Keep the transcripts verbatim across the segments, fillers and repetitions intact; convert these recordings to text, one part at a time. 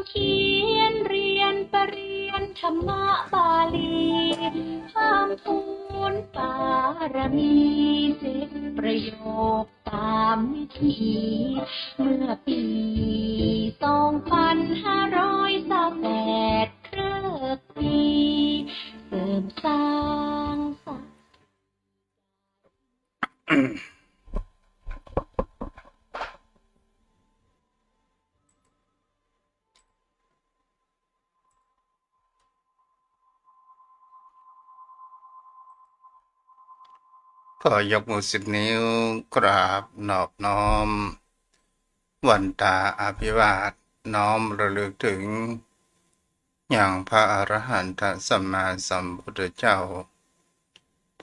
เขียนเรียนประเรียนธรรมบาลี เพิ่มพูนปารมี สิบประโยคตามวิถี เมื่อปีสองพันห้าร้อยซาวแปด ฤกษ์ดี เสริมสร้างสา ขอยกมือสิบนิ้ว กราบนอบน้อม วันตาอภิวาท น้อมระลึกถึง ยังพระอรหันตสัมมาสัมพุทธเจ้า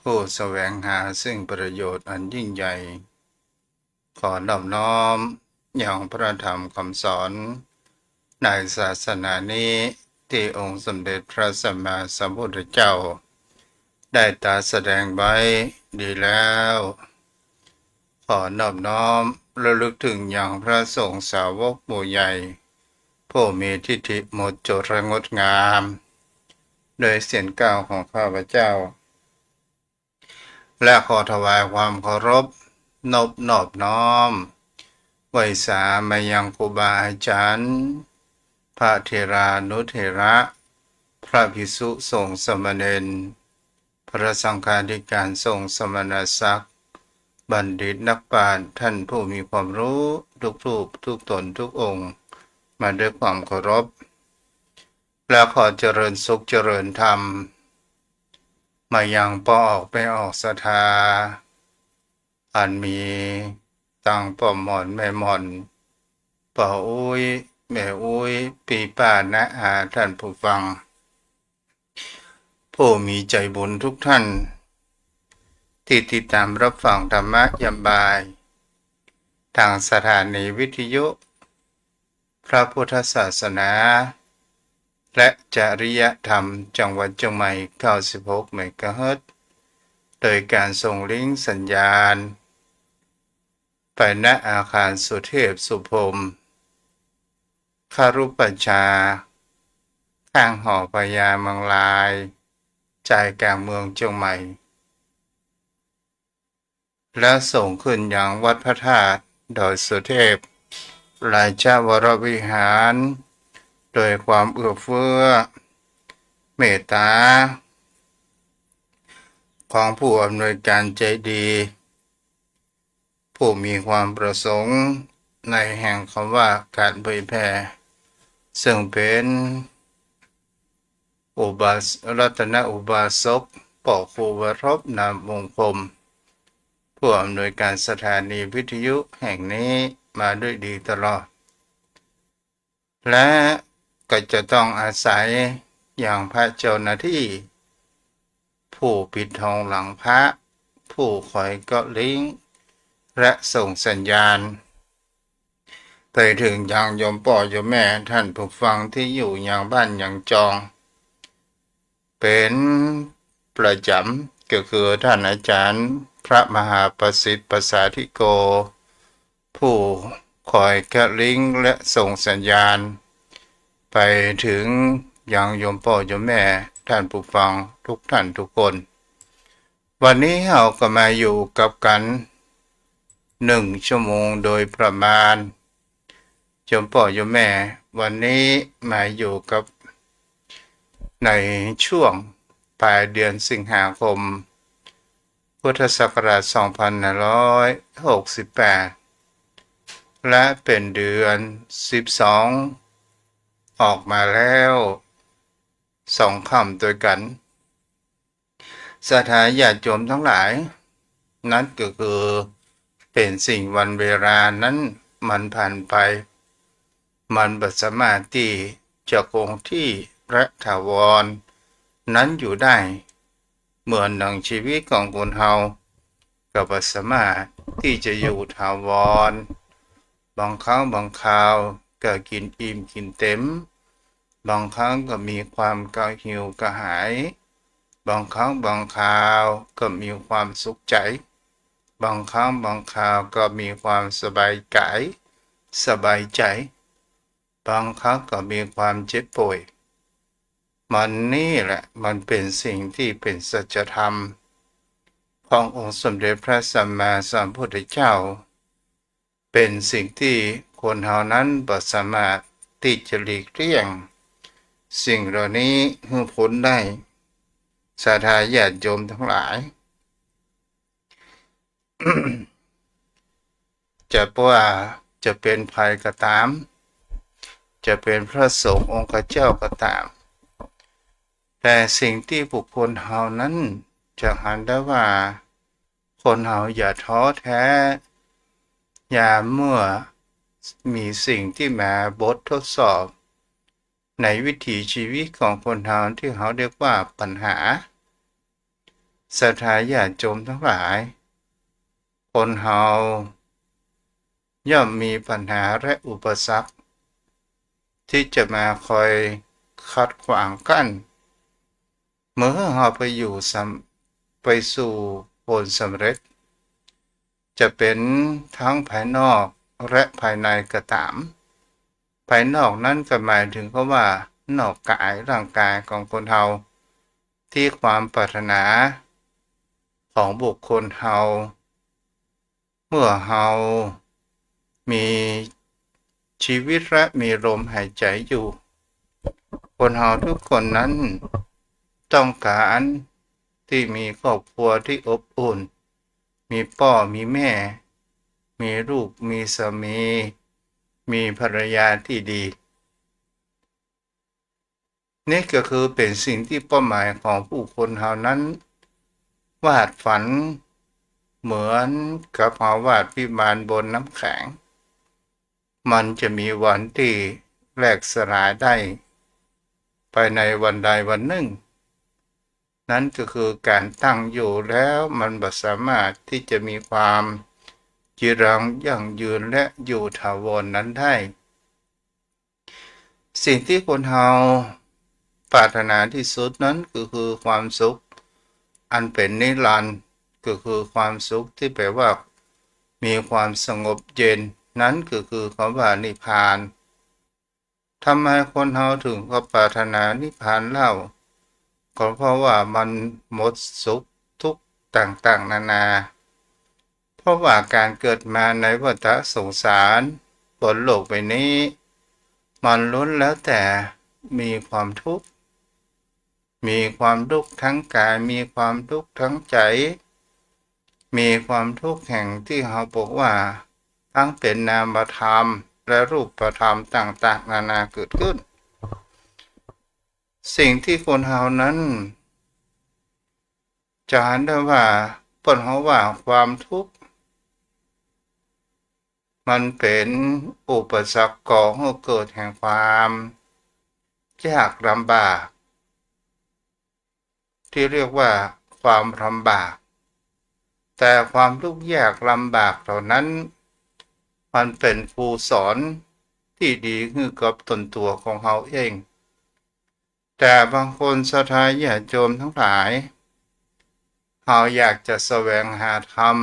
ผู้แสวงหาซึ่งประโยชน์อันยิ่งใหญ่ ขอนอบน้อมยังพระธรรมคำสอนในศาสนานี้ ตี้องค์สมเด็จพระสัมมาสัมพุทธเจ้า ได้ตรัสแสดงไว้ดีแล้ว ขอนอบน้อมระลึกถึงยังพระสงฆ์สาวกหมู่ใหญ่ ผู้มีทิฏฐิหมดจดและงดงาม โดยเสียงกล่าวของข้าพเจ้า และขอถวายความเคารพนบนอบน้อม ไหว้สามายังครูบาอาจารย์ พระเถรานุเถระ พระภิกษุสงฆ์สามเณร พระสังฆาธิการสงฆ์สมณศักดิ์ บัณฑิตนักปราชญ์ท่านผู้มีความรู้ทุกรูปทุกตนทุกองค์ มาด้วยความเคารพ และขอเจริญสุขเจริญธรรม มายังป้อออกแม่ออกศรัทธา อันมีตังป้อหม่อนแม่หม่อน ป้ออุ๊ยแม่อุ๊ย ปี้ป้าน้าอาท่านผู้ฟัง ผู้มีใจบุญทุกท่าน ตี้ติดตามรับฟังธรรมะยามบ่าย ทางสถานีวิทยุ พระพุทธศาสนา และจริยธรรมจังหวัดเชียงใหม่ เก้าสิบหกเมกะเฮิรตซ์ โดยการส่งลิงก์สัญญาณ ไปณอาคารสุเทพสุพรหม ครุปัชฌาย์ ข้างหอพญาเมืองลาย ใจกลางเมืองเชียงใหม่ และส่งขึ้นยังวัดพระธาตุดอยสุเทพ ราชวรวิหาร โดยความเอื้อเฟื้อเมตตา ของผู้อำนวยการใจดี ผู้มีความประสงค์ในแห่งคำว่าการเผยแผ่ ซึ่งเป็น อุบาส-, รัตนอุบาสก ป้อครูวรบ นามวงศ์พรหม ผู้อำนวยการสถานีวิทยุแห่งนี้มาด้วยดีตลอด และก็จะต้องอาศัยยังพระเจ้าหน้าที่ ผู้ปิดทองหลังพระ ผู้คอยเกาะลิงก์ และส่งสัญญาณ ไปถึงยังโยมป้อโยมแม่ท่านผู้ฟังตี้อยู่ยังบ้านยังจอง เป๋นประจ๋ำ ก็คือท่านอาจารย์พระมหาประสิทธิ์ ประสาธิโก ผู้คอยเกาะลิงก์และส่งสัญญาณ ไปถึงยังโยมป้อโยมแม่ท่านผู้ฟังทุกท่านทุกคน วันนี้เฮาก็มาอยู่กับกั๋นหนึ่งชั่วโมงโดยประมาณ โยมป้อโยมแม่ วันนี้มาอยู่กับในช่วงปลายเดือนสิงหาคม พุทธศักราชสองพันห้าร้อยหกสิบแปด และเป๋นเดือนสิบสอง ออกมาแล้วสองค่ำตวยกั๋น ศรัทธาญาติโยมตังหลาย นั้นก็คือเป๋นสิ่งวันเวลานั้นมันผ่านไป มันบ่สามารถตี้จะคงที่และถาวรนั้นอยู่ได้ เหมือนดังชีวิตของคนเฮา ก็บ่สามารถตี้จะอยู่ถาวร บางครั้งบางคราวก็กิ๋นอิ่มกิ๋นเต็ม บางครั้งก็มีความกระหิวกระหาย บางครั้งบางคราวก็มีความสุขใจ๋ บางครั้งบางคราวก็มีความสบายก๋าย สบายใจ๋ ไป บางครั้งก็มีความเจ็บป่วย มันนี่แหละ มันเป๋นสิ่งตี้เป๋นสัจธรรมขององค์สมเด็จพระสัมมาสัมพุทธเจ้า เป๋นสิ่งตี้คนเฮานั้นบ่สามารถตี้จะหลีกเลี่ยงสิ่งเหล่านี้หื้อป๊นได้ ศรัทธาญาติโยมตังหลาย จะว่าจะเป๋นใผก็ต๋าม จะเป๋นพระสงฆ์องค์เจ้าก็ต๋าม แต่สิ่งตี้บุคคลเฮานั้นจะหันได้ว่า คนเฮาอย่าท้อแท้ ยามเมื่อมีสิ่งตี้มาบททดสอบ ในวิถีชีวิตของคนเฮาตี้เฮาเรียกว่าปัญหา ศรัทธาญาติโยมตังหลาย คนเฮาย่อมมีปัญหาและอุปสรรค ตี้จะมาคอยขัดขวางกั้น เมื่อเฮาไปอยู่สำ ไปสู่ผลสำเร็จ จะเป๋นทั้งภายนอกและภายในก็ต๋าม ภายนอกนั้นก็หมายถึงกำว่านอกกายร่างกายของคนเฮา ตี้ความปรารถนาของบุคคลเฮา เมื่อเฮามีชีวิตและมีลมหายใจ๋อยู่ คนเฮาทุกคนนั้นต้องก๋านตี้มีครอบครัวตี้อบอุ่น มีป้อมีแม่ มีลูก มีสามี มีภรรยาตี้ดี นี่ก็คือเป๋นสิ่งตี้เป้าหมายของบุคคลเฮานั้นวาดฝัน เหมือนกับเฮาวาดวิมานบนน้ำแข็ง มันจะมีวันตี้แหลกสลายได้ ไปในวันใดวันนึ่ง นั้นก็คือก๋านตั้งอยู่แล้วมันบ่สามารถตี้จะมีความจีรังยั่งยืนและอยู่ถาวรนั้นได้ สิ่งตี้คนเฮาปรารถนาตี้สุดนั้นก็คือความสุขอันเป๋นนิรันดร์ ก็คือความสุขตี้แปลว่ามีความสงบเย็น นั้นก็คือกำว่านิพพาน ทำไมคนเฮาถึงก็ปรารถนานิพพานเล่า ก็เพราะว่ามันหมดสุขทุกข์ต่างๆ นานา เพราะว่าก๋านเกิดมาในวัฏสงสารบนโลกใบนี้ มันล้วนแล้วแต่มีความทุกข์ มีความทุกข์ทั้งกาย มีความทุกข์ทั้งใจ๋ มีความทุกข์แห่งตี้เฮาบอกว่า ทั้งเป๋นนามธรรมและรูปธรรมต่างๆ นานาเกิดขึ้น สิ่งตี้คนเฮานั้นจะหันได้ว่า เปิ้นเฮาว่าความทุกข์ มันเป๋นอุปสรรคก่อหื้อเกิดแห่งความยากลำบาก ตี้เรียกว่าความลำบาก แต่ความทุกข์ยากลำบากเหล่านั้น มันเป๋นครูสอนตี้ดีหื้อกับตนตั๋วของเฮาเอง แต่บางคนศรัทธาญาติโยมตังหลาย เฮาอยากจะแสวงหาธรรม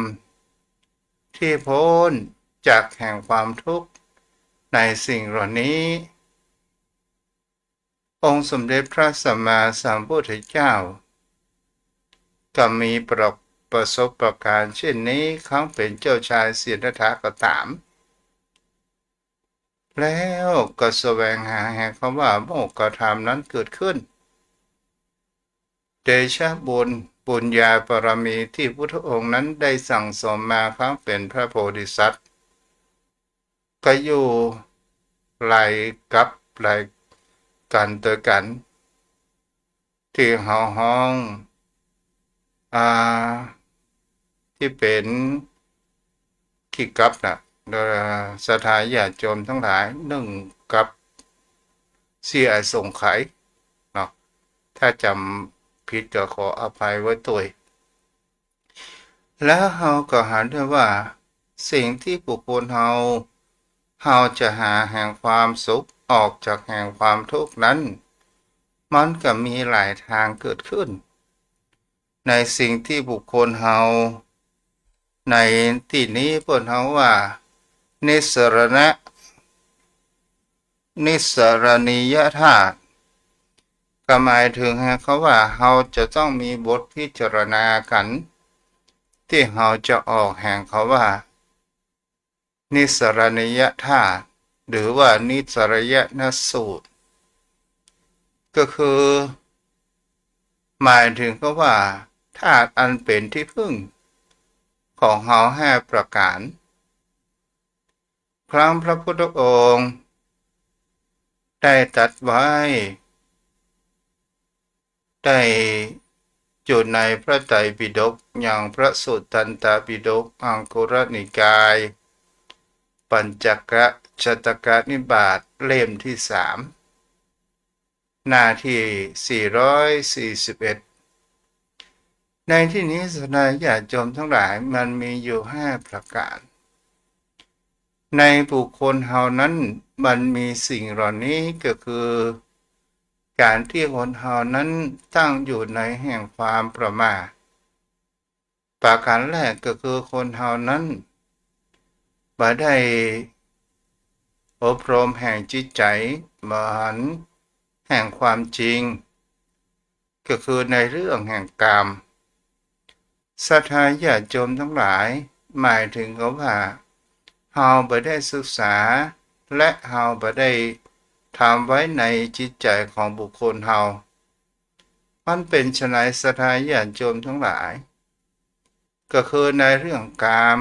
ตี้ป๊นจากแห่งความทุกข์ในสิ่งเหล่านี้ องค์สมเด็จพระสัมมาสัมพุทธเจ้า ก็มีประ ประสบการณ์เช่นนี้ ครั้งเป๋นเจ้าชายสิทธัตถะก็ต๋าม แล้วก็แสวงหาแห่งกำว่าโมกขธรรมนั้นเกิดขึ้น เดชะบุญ บุญญาบารมีตี้พุทธองค์นั้นได้สั่งสมมาครั้งเป๋นพระโพธิสัตว์ ก็อยู่หลายกัปหลายกั๋นตวยกั๋น ตี้เฮาฮ้อง อ่า ตี้เป๋นกี่กัปน่ะ เอ่อ ศรัทธาญาติโยมตังหลาย นึ่งกัป สี่อสงไขยเนาะ ถ้าจ๋ำผิดก็ขออภัยไว้ตวย แล้วเฮาก็หันได้ว่า สิ่งตี้บุคคลเฮา เฮาจะหาแห่งความสุขออกจากแห่งความทุกข์นั้น มันก็มีหลายตางเกิดขึ้น ในสิ่งตี้บุคคลเฮา ในตี้นี้เปิ้นเฮาว่า นิสสรณะ นิสรณียธาตุ ก็หมายเถิงแห่งกำว่าเฮาจะต้องมีบทพิจารณากั๋น ตี้เฮาจะออกแห่งกำว่า นิสรณียธาตุ หรือว่านิสรณียสูตร ก็คือ หมายเถิงกำว่าธาตุอันเป๋นตี้พึ่งของเฮาห้าประก๋าน ครั้นพระพุทธองค์ได้ตรัสไว้ ได้อยู่ในพระไตรปิฎก ยังพระสุตตันตปิฎก อังคุตรนิกาย ปัญจกะฉัตตกนิบาต เล่มตี้สาม หน้าตี้สี่ร้อยสี่สิบเอ็ด ในตี้นี้ศรัทธาญาติโยมตังหลาย มันมีอยู่ห้าประก๋าน ในบุคคลเฮานั้นมันมีสิ่งเหล่านี้ ก็คือก๋านตี้คนเฮานั้นตั้งอยู่ในแห่งความประมาท ประก๋านแรกก็คือคนเฮานั้นบ่ได้อบรมแห่งจิตใจ๋ บ่หันแห่งความจริง ก็คือในเรื่องแห่งกาม ศรัทธาญาติโยมตังหลาย หมายเถิงกำว่าเฮาบ่ได้ศึกษา และเฮาบ่ได้ทำไว้ในจิตใจ๋ของบุคคลเฮา มันเป๋นไฉนศรัทธาญาติโยมตังหลาย ก็คือในเรื่องกาม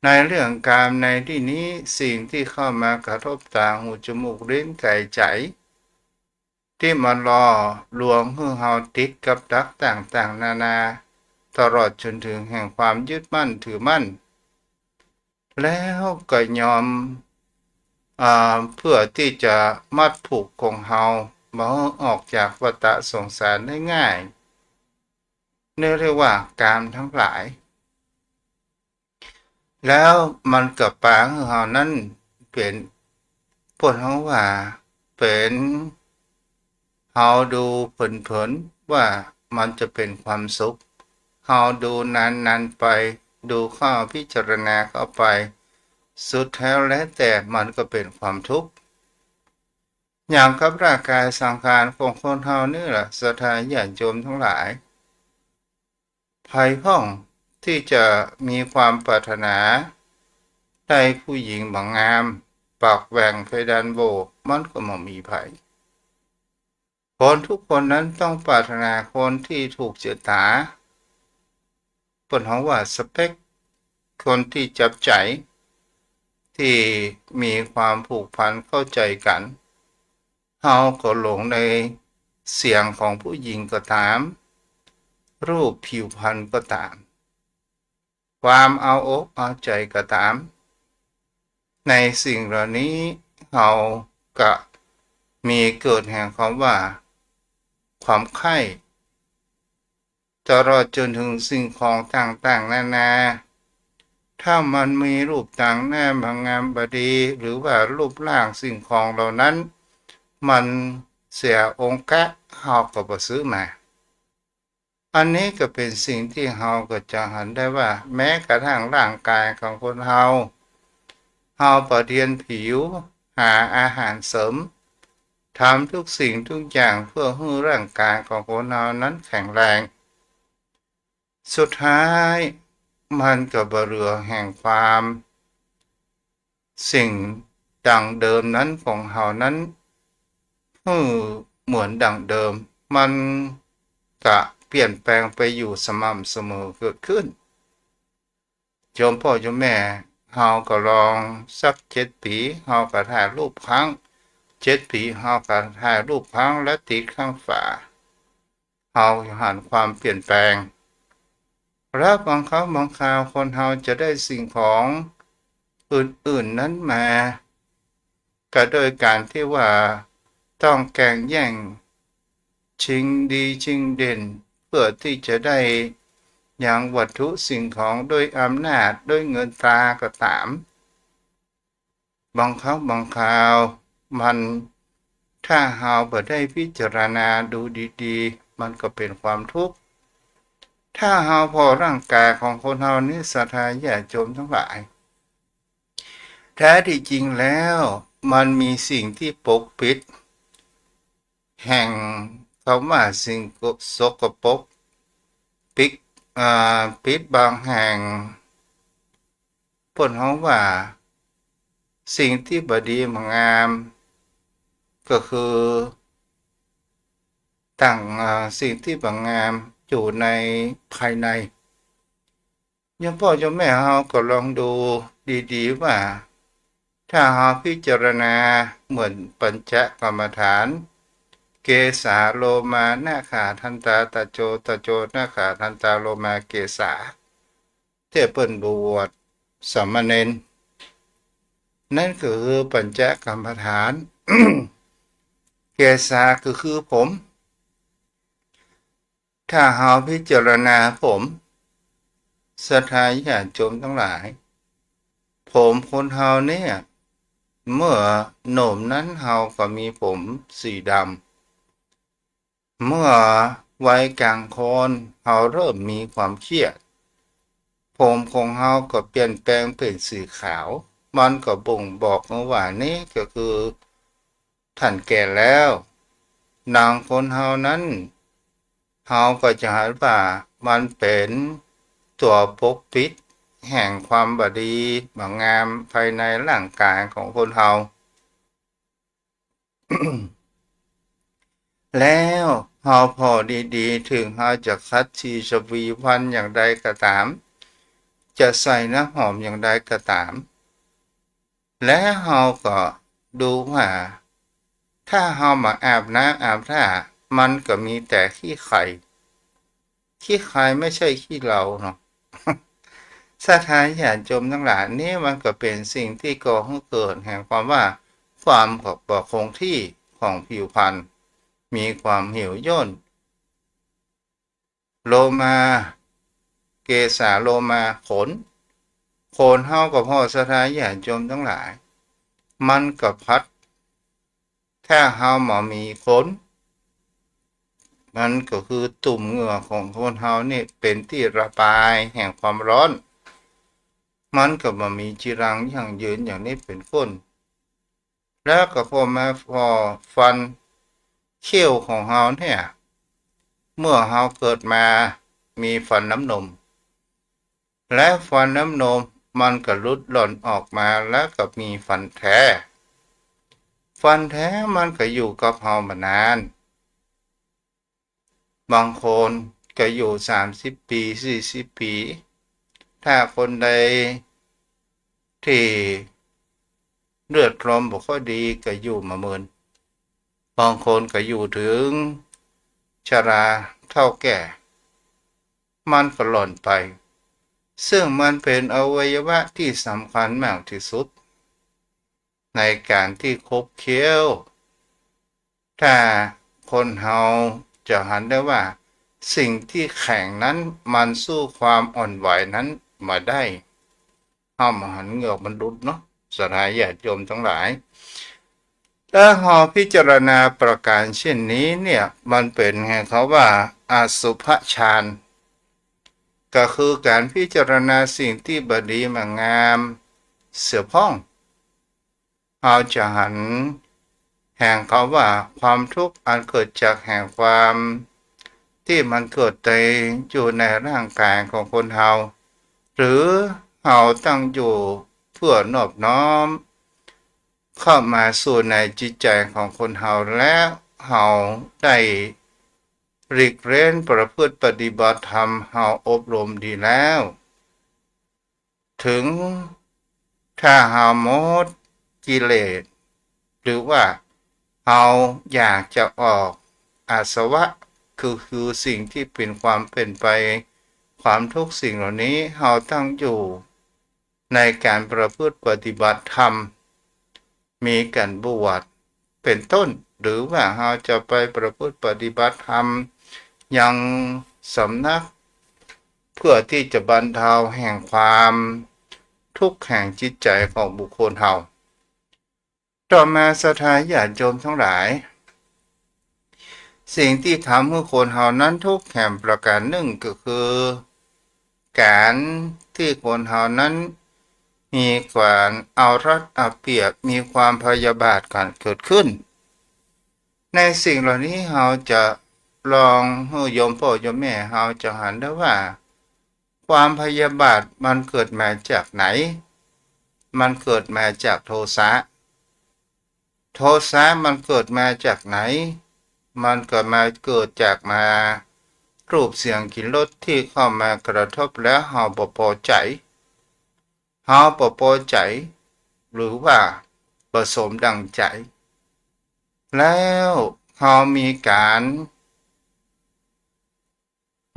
ในเรื่องกามในตี้นี้ สิ่งตี้เข้ามากระทบต๋า หู จมูก ลิ้น ก๋าย ใจ๋ ตี้มันหล่อลวงหื้อเฮาติดกับดักต่างๆ นานา ตลอดจ๋นเถิงแห่งความยึดมั่นถือมั่น แล้วก็ยอม อ่า เพื่อตี้จะมัดผูกของเฮาบ่หื้อออกจากวัฏฏะสงสารได้ง่าย นี่เรียกว่ากามตังหลาย แล้วมันก็ปาหื้อเฮานั้นเป๋น เปิ้นฮ้องว่าเป๋น เฮาดูเผินๆ ว่ามันจะเป๋นความสุข เฮาดูนานๆ ไป ดูเข้าพิจารณาเข้าไป สุดแท้แล้วแต่มันก็เป๋นความทุกข์ อย่างกับร่างก๋ายสังขารของคนเฮานี่แหละ ศรัทธาญาติโยมตังหลาย ใผพ่องตี้จะมีความปรารถนาได้ผู้หญิงบ่างาม ปากแหว่งเพดานโหว่ มันก็บ่มีใผ คนทุกคนนั้นต้องปรารถนาคนตี้ถูกจะต๋า เปิ้นฮ้องว่าสเปค คนตี้จับใจ๋ ตี้มีความผูกพันเข้าใจ๋กั๋น เฮาก็หลงในเสียงของผู้หญิงก็ต๋าม รูปผิวพรรณก็ต๋าม ความเอาอกเอาใจ๋ก็ต๋าม ในสิ่งเหล่านี้เฮาก็มีเกิดแห่งกำว่าความใคร่ ตลอดจ๋นเถิงสิ่งของต่างๆ นานา ถ้ามันมีรูปต่างหน้าบ่างามบ่ดี หรือว่ารูปร่างสิ่งของเหล่านั้นมันเสียองค์กะ เฮาก็บ่ซื้อมา อันนี้ก็เป๋นสิ่งตี้เฮาก็จะหันได้ว่า แม้กระทั่งร่างก๋ายของคนเฮา เฮาปะเตียนผิว หาอาหารเสริม ทำทุกสิ่งทุกอย่างเพื่อหื้อร่างก๋ายของคนเฮานั้นแข็งแรง สุดท้ายมันก็บ่เหลือแห่งความ สิ่งดั้งเดิมนั้นของเฮานั้น หื้อเหมือนดั้งเดิม มันก็เปลี่ยนแปลงไปอยู่สม่ำเสมอเกิดขึ้น โยมพ่อโยมแม่ เฮาก็ลองสักเจ็ดปี๋ เฮาก็ถ่ายรูปครั้ง เจ็ดปี๋ เฮาก็ถ่ายรูปครั้ง และติดข้างฝา เฮาหันความเปลี่ยนแปลง แล้วบางครั้งบางคราวคนเฮาจะได้สิ่งของอื่นๆ นั้นมา ก็โดยก๋านตี้ว่าต้องแก่งแย่ง ชิงดีชิงเด่น เพื่อตี้จะได้ยังวัตถุสิ่งของ ด้วยอำนาจ ด้วยเงินตราก็ต๋าม บางครั้งบางคราวมัน ถ้าเฮาบ่ได้พิจารณาดูดีๆ มันก็เป๋นความทุกข์ ถ้าเฮาผ่อร่างก๋ายของคนเฮานี้ ศรัทธาญาติโยมตังหลาย แท้ตี้จริงแล้ว มันมีสิ่งตี้ปกปิด แห่งกำว่าสิ่งสกปรก ปิด อ่า ปิดบังแห่ง เปิ้นฮ้องว่าสิ่งตี้บ่ดีบ่งาม ก็คือต่าง อ่า สิ่งตี้บ่งามอยู่ในภายใน โยมป้อโยมแม่เฮาก็ลองดูดีๆ ว่า ถ้าเฮาพิจารณาเหมือนปัญจกรรมฐาน เกสา โลมา นาขา ทันตา ตะโจ ตะโจ นาขา ทันตา โลมา เกสา ตี้เปิ้นบวชสามเณร นั้นก็คือปัญจกรรมฐาน เกสาก็คือผม ถ้าเฮาพิจารณาผม ศรัทธาญาติโยมตังหลาย ผมคนเฮาเนี่ย เมื่อหนุ่มนั้นเฮาก็มีผมสีดำ เมื่อวัยกลางคนเฮาเริ่มมีความเครียด ผมของเฮาก็เปลี่ยนแปลงเป๋นสีขาว มันก็บ่งบอกว่านี่ก็คือ ท่านแก่แล้ว หนังคนเฮานั้น เฮาก็จะหันว่ามันเป๋นตั๋วปกปิดแห่งความบ่ดีบ่งามภายในร่างกายของคนเฮา แล้วเฮาผ่อดีๆ เถิงเฮาจะขัดสีชวีวันอย่างใดก็ต๋าม จะใส่น้ำหอมอย่างใดก็ต๋าม และเฮาก็ดูว่า ถ้าเฮาบ่อาบน้ำอาบท่า มันก็มีแต่ขี้ไข่ ขี้ไข่ไม่ใช่ขี้เราเนาะ ศรัทธาญาติโยมตังหลาย นี่มันก็เป๋นสิ่งตี้ก่อหื้อเกิดแห่งความว่า ความบ่คงที่ของผิวพรรณ มีความเหี่ยวย่น โลมา เกสา โลมา ขน ขนเฮาก็ผ่อ ศรัทธาญาติโยมตังหลาย มันก็พัด ถ้าเฮาบ่มีขน มันก็คือตุ่มเหงื่อของคนเฮานี่เป๋นตี้ระบายแห่งความร้อน มันก็บ่มีจีรังยั่งยืนอย่างนี้เป๋นต้น แล้วก็พอมาผ่อฟันเขี้ยวของเฮาเนี่ย เมื่อเฮาเกิดมามีฟันน้ำนม และฟันน้ำนมมันก็หลุดหล่อนออกมา แล้วก็มีฟันแท้ ฟันแท้มันก็อยู่กับเฮาบ่นาน บางคนก็อยู่สามสิบปี๋ สี่สิบปี๋ ถ้าคนใดตี้เลือดลมบ่ค่อยดีก็อยู่บ่เมิน บางคนก็อยู่เถิงชราเฒ่าแก่ มันก็หล่อนไป ซึ่งมันเป๋นอวัยวะตี้สำคัญมากตี้สุด ในก๋านตี้ขบเขี้ยว ถ้าคนเฮาจะหันได้ว่า สิ่งตี้แข็งนั้นมันสู้ความอ่อนไหวนั้นบ่ได้ เฮาบ่หันเหงือกมันหลุดเนาะ ศรัทธาญาติโยมตังหลาย ถ้าเฮาพิจารณาประก๋านเช่นนี้เนี่ย มันเป๋นไง เขาว่าอสุภฌาน ก็คือก๋านพิจารณาสิ่งตี้บ่ดีบ่งามเสียพ่อง เฮาจะหันแห่งเขาว่าความทุกข์อันเกิดจากแห่งความตี้มันเกิดใน อยู่ในร่างกายของคนเฮา หรือเฮาตั้งอยู่เพื่อนอบน้อมเข้ามาสู่ในจิตใจ๋ของคนเฮา และเฮาได้หลีกเล่นประพฤติปฏิบัติธรรม เฮาอบรมดีแล้ว เถิงถ้าเฮาหมดกิเลส หรือว่าเฮาอยากจะออกอาสวะ คือ คือสิ่งตี้เป๋นความเป๋นไป ความทุกข์สิ่งเหล่านี้ เฮาตั้งอยู่ในก๋านประพฤติปฏิบัติธรรม มีก๋านบวช เป๋นต้น หรือว่าเฮาจะไปประพฤติปฏิบัติธรรมยังสำนัก เพื่อตี้จะบรรเทาแห่งความทุกข์แห่งจิตใจ๋ของบุคคลเฮา ต่อมาศรัทธาญาติโยมตังหลาย สิ่งตี้ทำหื้อคนเฮานั้นทุกข์แหมประก๋านนึ่งก็คือ ก๋านตี้คนเฮานั้น มีก๋านเอารัดเอาเปรียบ มีความพยาบาทกั๋นเกิดขึ้น ในสิ่งเหล่านี้เฮาจะลองหื้อโยมป้อโยมแม่เฮาจะหันได้ว่า ความพยาบาทมันเกิดมาจากไหน มันเกิดมาจากโทสะ โทสะมันเกิดมาจากไหน มันก็มาเกิดจากมารูปเสียงกลิ่นรสตี้เข้ามากระทบแล้วเฮาบ่ปอใจ๋ เฮาบ่ปอใจ๋ หรือว่าบ่สมดั่งใจ๋ แล้วเฮามีก๋าน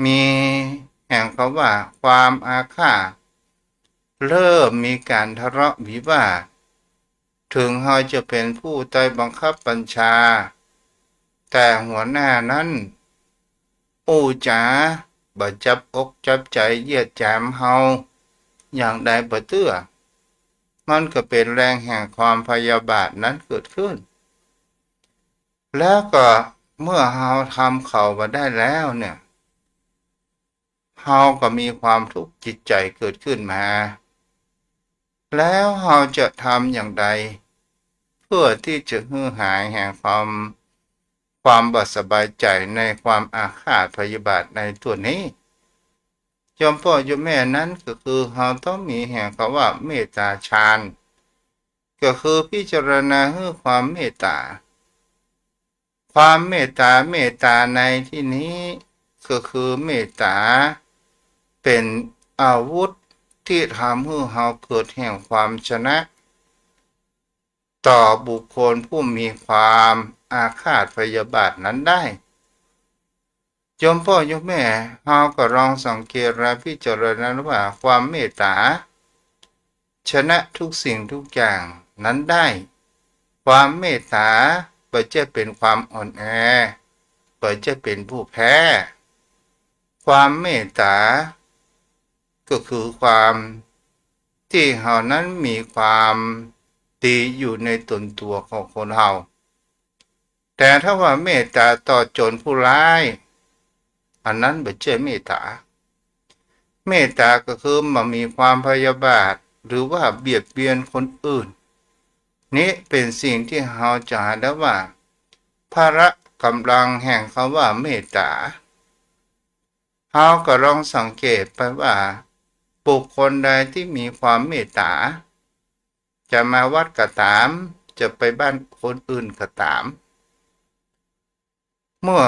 มีแห่งกำว่าความอาฆาต เริ่มมีก๋านทะเลาะวิวาท เถิงเฮาจะเป๋นผู้ใต้บังคับบัญชา แต่หัวหน้านั้นอู้จ๋าบ่จับอกจับใจ๋ เยียดหยามเฮาอย่างใดบ่เตื้อ มันก็เป๋นแฮงแห่งความพยาบาทนั้นเกิดขึ้น แล้วก็เมื่อเฮาทำเขาบ่ได้แล้วเนี่ย เฮาก็มีความทุกข์จิตใจ๋เกิดขึ้นมา แล้วเฮาจะทำอย่างใด เพื่อตี้จะหื้อหายแห่งความ ความบ่สบายใจ๋ในความอาฆาตพยาบาทในตั๋วนี้ โยมป้อโยมแม่นั้นก็คือเฮาต้องมีแห่งกำว่าเมตตาฌาน ก็คือพิจารณาหื้อความเมตตา ความเมตตา เมตตาในตี้นี้ก็คือเมตตาเป๋นอาวุธตี้ทำหื้อเฮาเกิดแห่งความชนะ ต่อบุคคลผู้มีความอาฆาตพยาบาทนั้นได้ โยมป้อโยมแม่ เฮาก็ลองสังเกตและพิจารณาว่าความเมตตา ชนะทุกสิ่งทุกอย่างนั้นได้ ความเมตตาบ่ใจ้เป๋นความอ่อนแอ บ่ใจ้เป๋นผู้แพ้ ความเมตตา ก็คือความตี้เฮานั้นมีความดีอยู่ในตนตั๋วของคนเฮา แต่ถ้าว่าเมตตาต่อโจรผู้ร้าย อันนั้นบ่ใจ้เมตตา เมตตาก็คือบ่มีความพยาบาท หรือว่าเบียดเบียนคนอื่น นี้เป๋นสิ่งตี้เฮาจะหาได้ว่า พละก๋ำลังแห่งกำว่าเมตตา เฮาก็ลองสังเกตไปว่า บุคคลใดตี้มีความเมตตา จะมาวัดก็ต๋าม จะไปบ้านคนอื่นก็ต๋าม เมื่อ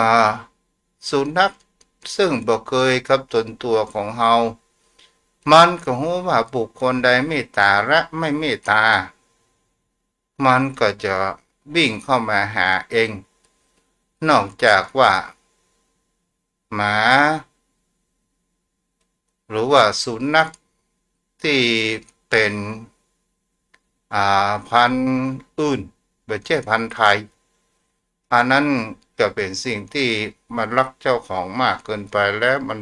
สุนัขซึ่งบ่เกยกับตนตั๋วของเฮา มันก็ฮู้ว่าบุคคลใดเมตตาและไม่เมตตา มันก็จะวิ่งเข้ามาหาเอง นอกจากว่าหมา หรือว่าสุนัขตี้เป๋น อ่า พันธุ์อื่น บ่ใจ้พันธุ์ไทย อันนั้นก็เป๋นสิ่งตี้มันรักเจ้าของมากเกินไป แล้วมัน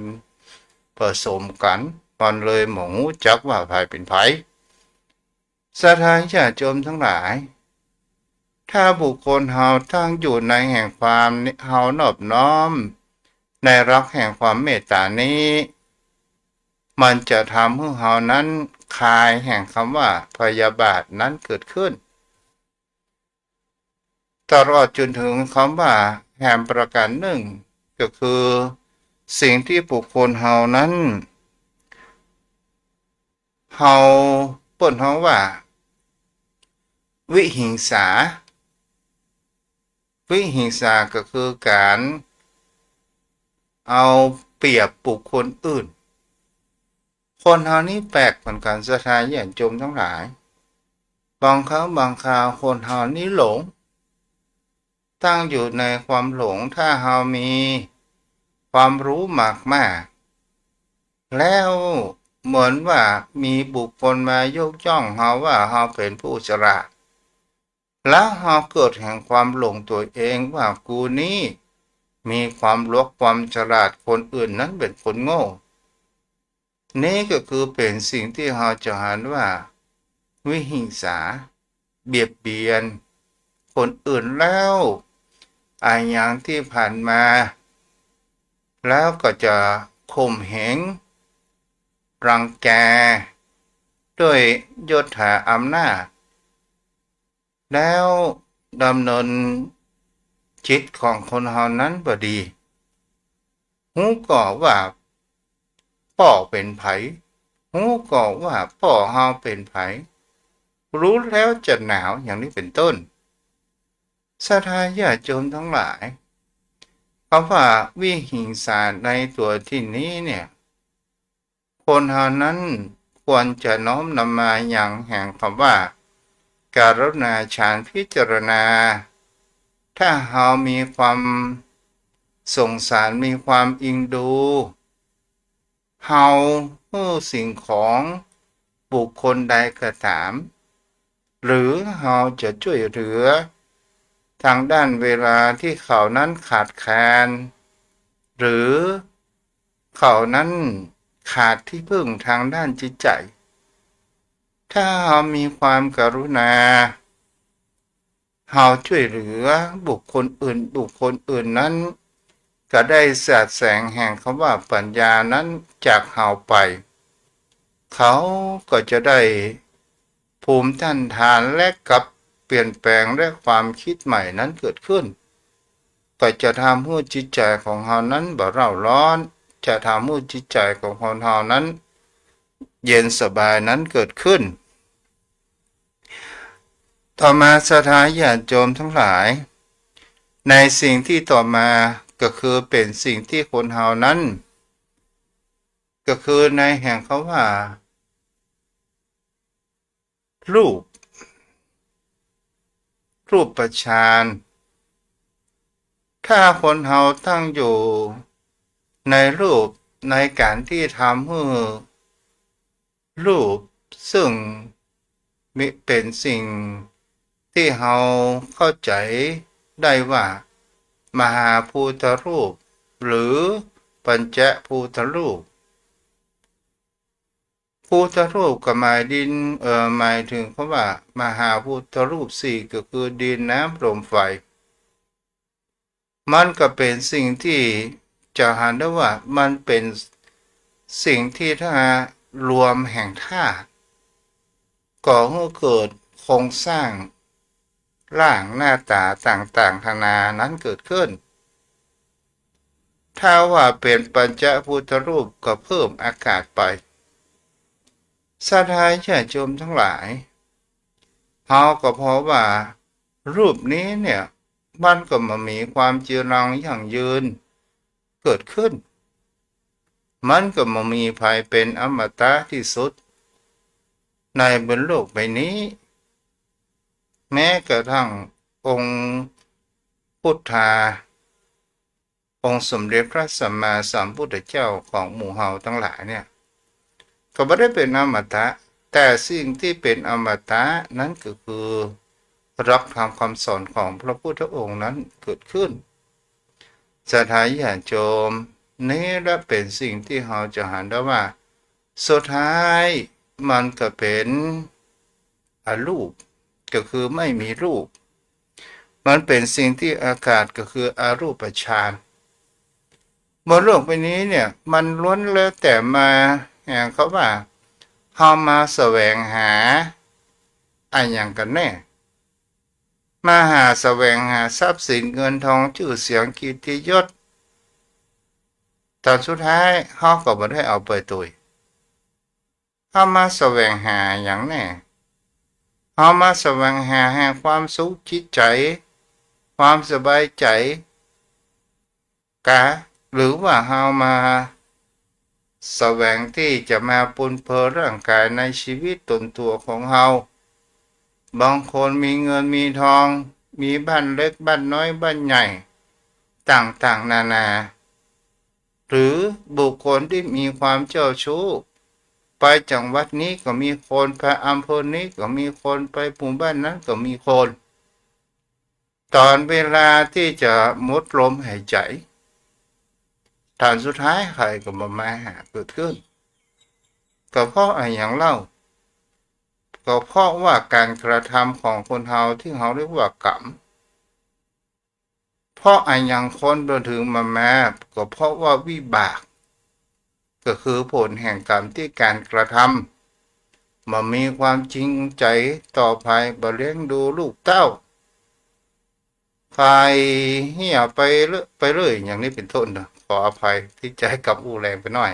ผสมกั๋น มันเลยบ่ฮู้จักว่าใผเป๋นใผ ศรัทธาญาติโยมตังหลาย ถ้าบุคคลเฮาตั้งอยู่ในแห่งความ เฮานอบน้อมในหลักแห่งความเมตตานี้ มันจะทำหื้อเฮานั้นคลายแห่งกำว่าพยาบาทนั้นเกิดขึ้น ตลอดจ๋นเถิงกำว่าแหมประก๋านนึ่ง ก็คือสิ่งตี้บุคคลเฮานั้น เฮา เปิ้นฮ้องว่า วิหิงสา วิหิงสาก็คือก๋านเอาเปรียบบุคคลอื่น คนเฮานี้แปลกเหมือนกั๋น ศรัทธาญาติโยมตังหลาย บางครั้งบางคราวคนเฮานี้หลง ตั้งอยู่ในความหลง ถ้าเฮามีความฮู้มากๆ แล้วเหมือนว่ามีบุคคลมายกย่องเฮาว่าเฮาเป๋นผู้ฉลาด แล้วเฮาเกิดแห่งความหลงตั๋วเองว่ากูนี้มีความหลวกความฉลาด คนอื่นนั้นเป๋นคนโง่ นี้ก็คือเป๋นสิ่งตี้เฮาจะหันว่าวิหิงสา เบียดเบียนคนอื่น แล้วอะหยังตี้ผ่านมา แล้วก็จะข่มเหง รังแก ด้วยยศถาอำนาจ แล้วดำเนินจิตของคนเฮานั้นบ่ดี ฮู้ก่อว่าป้อเป๋นใผ ฮู้ก่อว่าป้อเฮาเป๋นใผ รู้แล้วจะหนาว อย่างนี้เป๋นต้น ศรัทธาญาติโยมตังหลาย กำว่าวิหิงสาในตั๋วตี้นี้เนี่ย คนเฮานั้นควรจะน้อมนำมายังแห่งกำว่า กรุณาฌานพิจารณา ถ้าเฮามีความสงสาร มีความเอ็นดู เฮาหื้อสิ่งของบุคคลใดก็ต๋าม หรือเฮาจะจ้วยเหลือตางด้านเวลาตี้เขานั้นขาดแคลน หรือเขานั้นขาดตี้พึ่งตางด้านจิตใจ๋ ถ้าเฮามีความกรุณา เฮาจ้วยเหลือบุคคลอื่น บุคคลอื่นนั้นก็ได้สาดแสงแห่งกำว่าปัญญานั้นจากเฮาไป เขาก็จะได้ภูมิต้านทานและกับเปลี่ยนแปลงและความกึ๊ดใหม่นั้นเกิดขึ้น ก็จะทำหื้อจิตใจ๋ของเฮานั้นบ่เร่าร้อน จะทำหื้อจิตใจ๋ของคนเฮานั้นเย็นสบายนั้นเกิดขึ้น ต่อมาศรัทธาญาติโยมตังหลาย ในสิ่งตี้ต่อมาก็คือเป๋นสิ่งตี้คนเฮานั้น ก็คือในแห่งกำว่า รูป รูปฌาน ถ้าคนเฮาตั้งอยู่ในรูป ในก๋านตี้ทำหื้อ รูปซึ่งมี เป๋นสิ่งตี้เฮาเข้าใจ๋ได้ว่า มหาภูตรูป หรือปัญจภูตรูป ภูตรูปก็หมายดิน เอ่อ หมายเถิงกำว่า มหาภูตรูปสี่ ก็คือดิน น้ำ ลม ไฟ มันก็เป๋นสิ่งตี้จะหันได้ว่ามันเป๋นสิ่งตี้ถ้ารวมแห่งธาตุ ก่อหื้อเกิดโครงสร้างร่างหน้าต๋าต่างๆ นานานั้นเกิดขึ้น ถ้าว่าเป๋นปัญจภูตรูปก็เพิ่มอากาศไป ศรัทธาญาติโยมตังหลาย เฮาก็เพราะว่ารูปนี้เนี่ย มันก็บ่มีความจีรังยั่งยืนเกิดขึ้น มันก็บ่มีใผเป๋นอมตะตี้สุดในบนโลกใบนี้ แม้กระทั่งองค์พุทธา องค์สมเด็จพระสัมมาสัมพุทธเจ้าของหมู่เฮาตังหลายเนี่ย ก็บ่ได้เป๋นอมตะ แต่สิ่งตี้เป๋นอมตะนั้นก็คือหลักธรรมคำสอนของพระพุทธองค์นั้นเกิดขึ้น ศรัทธาญาติโยม นี้แหละเป๋นสิ่งตี้เฮาจะหันได้ว่า สุดท้ายมันก็เป๋นอรูป ก็คือไม่มีรูป มันเป๋นสิ่งตี้อากาศ ก็คืออรูปฌาน บนโลกใบนี้เนี่ย มันล้วนแล้วแต่มา อย่างเขาว่า เฮามาแสวงหาอะหยังกั๋นแน่ มาหาแสวงหาทรัพย์สินเงินทอง จื้อเสียงเกียรติยศ ต๋อนสุดท้ายเฮาก็บ่ได้เอาไปตวย เฮามาแสวงหาหยังแน่ เฮามาแสวงหาแห่งความสุขจิตใจ๋ ความสบายใจ๋ กา หรือว่าเฮามาแสวงตี้จะมาปูนเปื้อร่างก๋ายในชีวิตตนตั๋วของเฮา บางคนมีเงินมีทอง มีบ้านเล็กบ้านน้อยบ้านใหญ่ ต่างๆ นานา หรือบุคคลตี้มีความเจ้าชู้ ไปจังหวัดนี้ก็มีคน ไปอำเภอนี้ก็มีคน ไปหมู่บ้านนั้นก็มีคน ต๋อนเวลาตี้จะหมดลมหายใจ๋ ต๋อนสุดท้ายใผก็บ่มาหาเกิดขึ้น ก็เพราะอะหยังเล่า ก็เพราะว่าก๋านกระทำของคนเฮาตี้เฮาเรียกว่ากรรม เพราะอะหยังคนบ่เถิงมามา ก็เพราะว่าวิบาก ก็คือผลแห่งกรรมตี้ก๋านกระทำ บ่มีความจริงใจ๋ต่อใผ บ่เลี้ยงดูลูกเต้า ใฝ่เฮี้ยไปเรื่อย ไปเรื่อย อย่างนี้เป๋นต้นนะ ขออภัยตี้ใจ๊กำอู้แรงไปหน้อย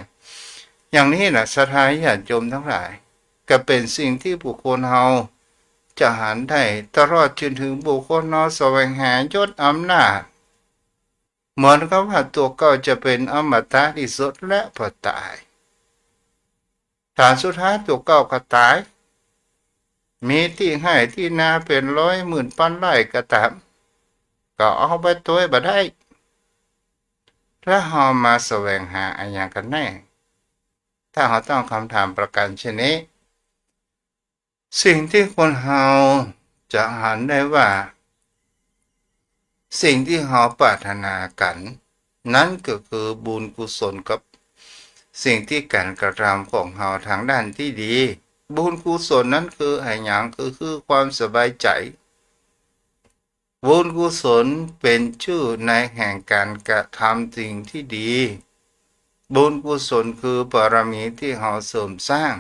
อย่างนี้นะ ศรัทธาญาติโยมตังหลาย ก็เป๋นสิ่งตี้บุคคลเฮาจะหันได้ ตลอดจนเถิงบุคคลเฮาแสวงหายศอำนาจ เหมือนกับว่าตั๋วเก่าจะเป๋นอมตะตี้สุดและบ่ต๋าย ผลสุดท้ายตั๋วเก่าก็ต๋าย มีตี้ไฮ่ตี้นาเป๋นร้อยหมื่นปันไร่ก็ต๋าม ก็เอาไปตวยบ่ได้ แล้วเฮามาแสวงหาอะหยังกั๋นแน่ ถ้าเฮาตั้งกำถามประก๋านเช่นนี้ สิ่งตี้คนเฮาจะหันได้ว่า สิ่งตี้เฮาปรารถนากั๋น นั้นก็คือบุญกุศลกับสิ่งตี้ก๋านกระทำของเฮาตางด้านตี้ดี บุญกุศลนั้นคืออะหยัง ก็คือความสบายใจ๋ บุญกุศลเป๋นจื้อในแห่งก๋านกระทำสิ่งตี้ดี บุญกุศลคือบารมีตี้เฮาเสริมสร้าง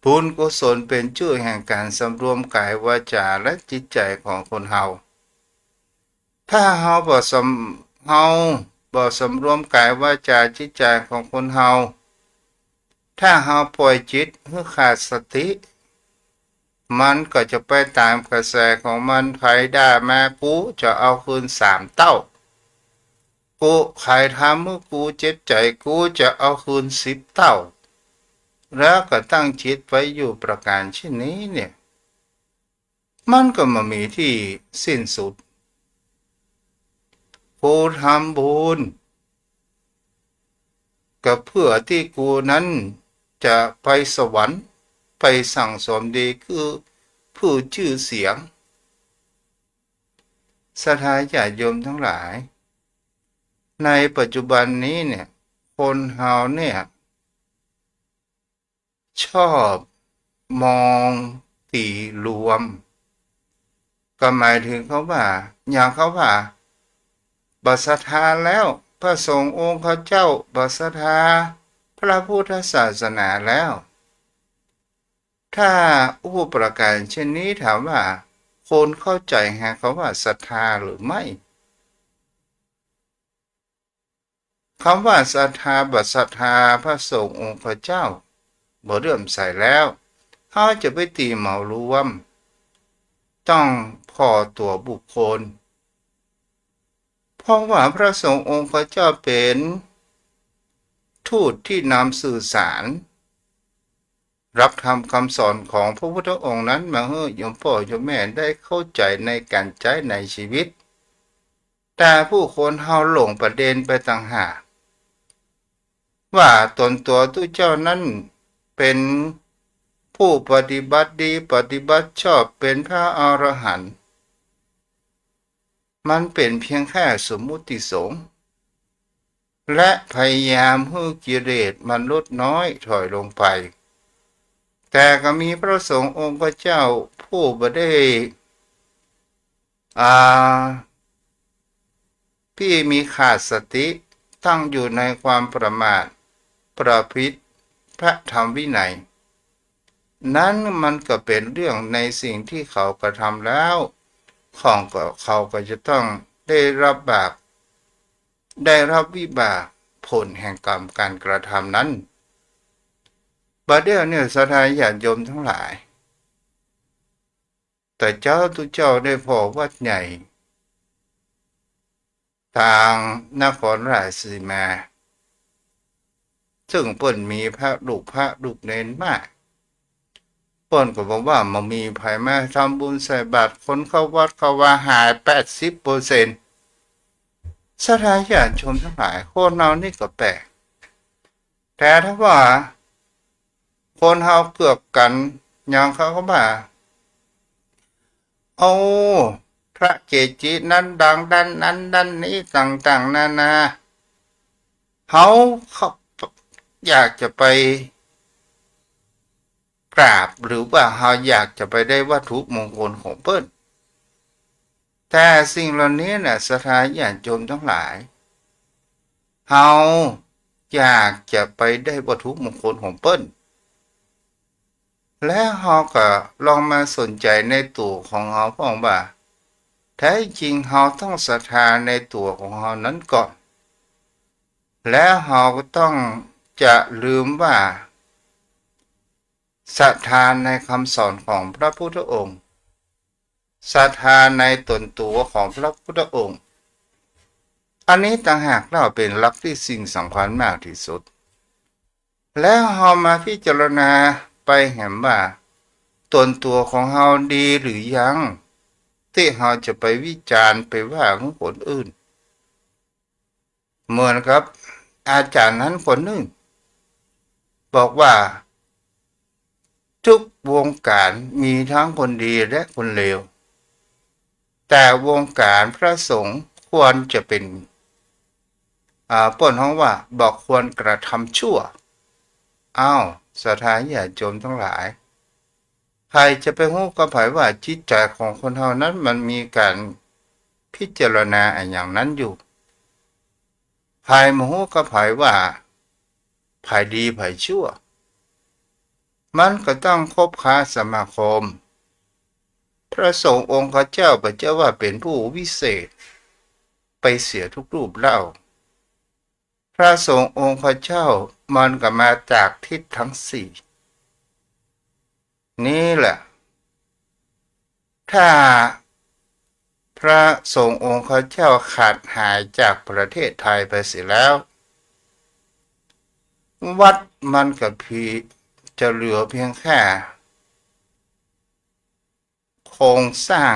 บุญกุศลเป๋นจื้อแห่งก๋านสำรวมก๋ายวาจ๋าและจิตใจ๋ของคนเฮา ถ้าเฮาบ่สำ- เฮาบ่สำรวมก๋ายวาจ๋าจิตใจ๋ของคนเฮา ถ้าเฮาป่อยจิตหื้อขาดสติ มันก็จะไปต๋ามกระแสของมัน ใผด่ามา กูจะเอาคืนสามเต้า กู ใผทำหื้อกูเจ็บใจ๋ กูจะเอาคืนสิบเต้า แล้วก็ตั้งจิตไว้อยู่ประก๋านเช่นนี้เนี่ย มันก็บ่มีตี้สิ้นสุด กูทำบุญก็เปื้อตี้กูนั้นจะไปสวรรค์ ไปสั่งสมดี คือเปื้อจื้อเสียง ศรัทธาญาติโยมตังหลาย ในปัจจุบันนี้เนี่ย คนเฮาเนี่ย ชอบมองตี๋รวม ก็หมายเถิงเขาว่า อย่างเขาว่า บ่ศรัทธาแล้ว พระสงฆ์องค์ข้าเจ้า บ่ศรัทธาพระพุทธศาสนาแล้ว ถ้าอู้ประก๋านเช่นนี้ ถามว่าคนเข้าใจ๋หาคำว่าศรัทธาหรือไม่ คำว่าศรัทธา บ่ศรัทธาพระสงฆ์องค์ข้าเจ้า บ่เลื่อมใสแล้ว เฮาจะไปตี๋เหมารวม ต้องผ่อตั๋วบุคคล เพราะว่าพระสงฆ์องค์ข้าเจ้าเป๋นทูตตี้นำสื่อสาร หลักธรรมคำสอนของพระพุทธองค์นั้นมาหื้อโยมป้อโยมแม่ได้เข้าใจ๋ในก๋านใจ๊ในชีวิต แต่ผู้คนเฮาหลงประเด็นไปต่างหาก ว่าต๋นตั๋วตุ๊เจ้านั้นเป๋นผู้ปฏิบัติดีปฏิบัติชอบ เป๋นพระอรหันต์ มันเป๋นเพียงแค่สมมุติสงฆ์ และพยายามหื้อกิเลสมันลดน้อยถอยลงไป แต่ก็มีพระสงฆ์องค์ข้าเจ้าผู้บ่ได้ อ่า ตี้มีขาดสติ ตั้งอยู่ในความประมาท ประพฤติพระธรรมวินัย นั้นมันก็เป๋นเรื่องในสิ่งตี้เขากระทำแล้ว เขาก็- เขาก็จะต้องได้รับบาป ได้รับวิบากผลแห่งกรรมก๋านกระทำนั้น บ่าเดี่ยวเนี่ย ศรัทธาญาติโยมตังหลาย ต๋าเจ๊าตุ๊เจ้าได้ผ่อวัดใหญ่ ตางนครราชสีมา ซึ่งเปิ้นมีพระลูก พระลูกเณรมาก เปิ้นก็บอกว่าบ่มีใผมาทำบุญใส่บาตร คนเข้าวัดเข้าวาหายแปดสิบเปอร์เซ็นต์ ศรัทธาญาติโยมตังหลาย คนเฮานี่ก็แปลก แต่ถ้าว่าคนเฮาเกื้อกั๋น อย่างเขาก็ว่า โอ้ พระเกจินั้นดังด้านนั้นด้านนี้ต่างๆ นานา เฮา เฮาอยากจะไปกราบ หรือว่าเฮาอยากจะไปได้วัตถุมงคลของเปิ้น แต่สิ่งเหล่านี้น่ะ ศรัทธาญาติโยมตังหลาย เฮาอยากจะไปได้วัตถุมงคลของเปิ้น แล้วเฮาก็ลองมาสนใจ๋ในตั๋วของเฮาพ่องว่า แท้จริงเฮาต้องศรัทธาในตั๋วของเฮานั้นก่อน แล้วเฮาก็ต้องจะลืมว่าศรัทธาในกำสอนของพระพุทธองค์ ศรัทธาในต๋นตั๋วของพระพุทธองค์ อันนี้ต่างหากเล่าเป๋นหลักตี้สิ่งสำคัญมากตี้สุด แล้วเฮามาพิจารณาไปแหมว่า ต๋นตั๋วของเฮาดีหรือยัง ตี้เฮาจะไปวิจารณ์ไปว่าของคนอื่น เหมือนกับอาจ๋ารย์นั้นคนนึ่ง บอกว่า ทุกวงก๋านมีตึงคนดีและคนเลว แต่วงก๋านพระสงฆ์ควรจะเป๋น อ่า เปิ้นฮ้องว่าบ่ควรกระทำชั่ว อ้าว ศรัทธาญาติโยมตังหลาย ใผจะไปฮู้กับใผว่าจิตใจ๋ของคนเฮานั้นมันมีก๋านพิจารณาอะหยังนั้นอยู่ ใผบ่ฮู้กับใผว่าใผดีใผชั่ว มันก็ต้องคบค้าสมาคม พระสงฆ์องค์ข้าเจ้าบ่ใจ้ว่าเป๋นผู้วิเศษไปเสียทุกรูปเล่า พระสงฆ์องค์ข้าเจ้ามันก็มาจากทิศตึงสี่ นี้แหละ ถ้าพระสงฆ์องค์ข้าเจ้าขาดหายจากประเทศไทยไปเสียแล้ว วัดมันก็เพียง จะเหลือเพียงแค่ โครงสร้าง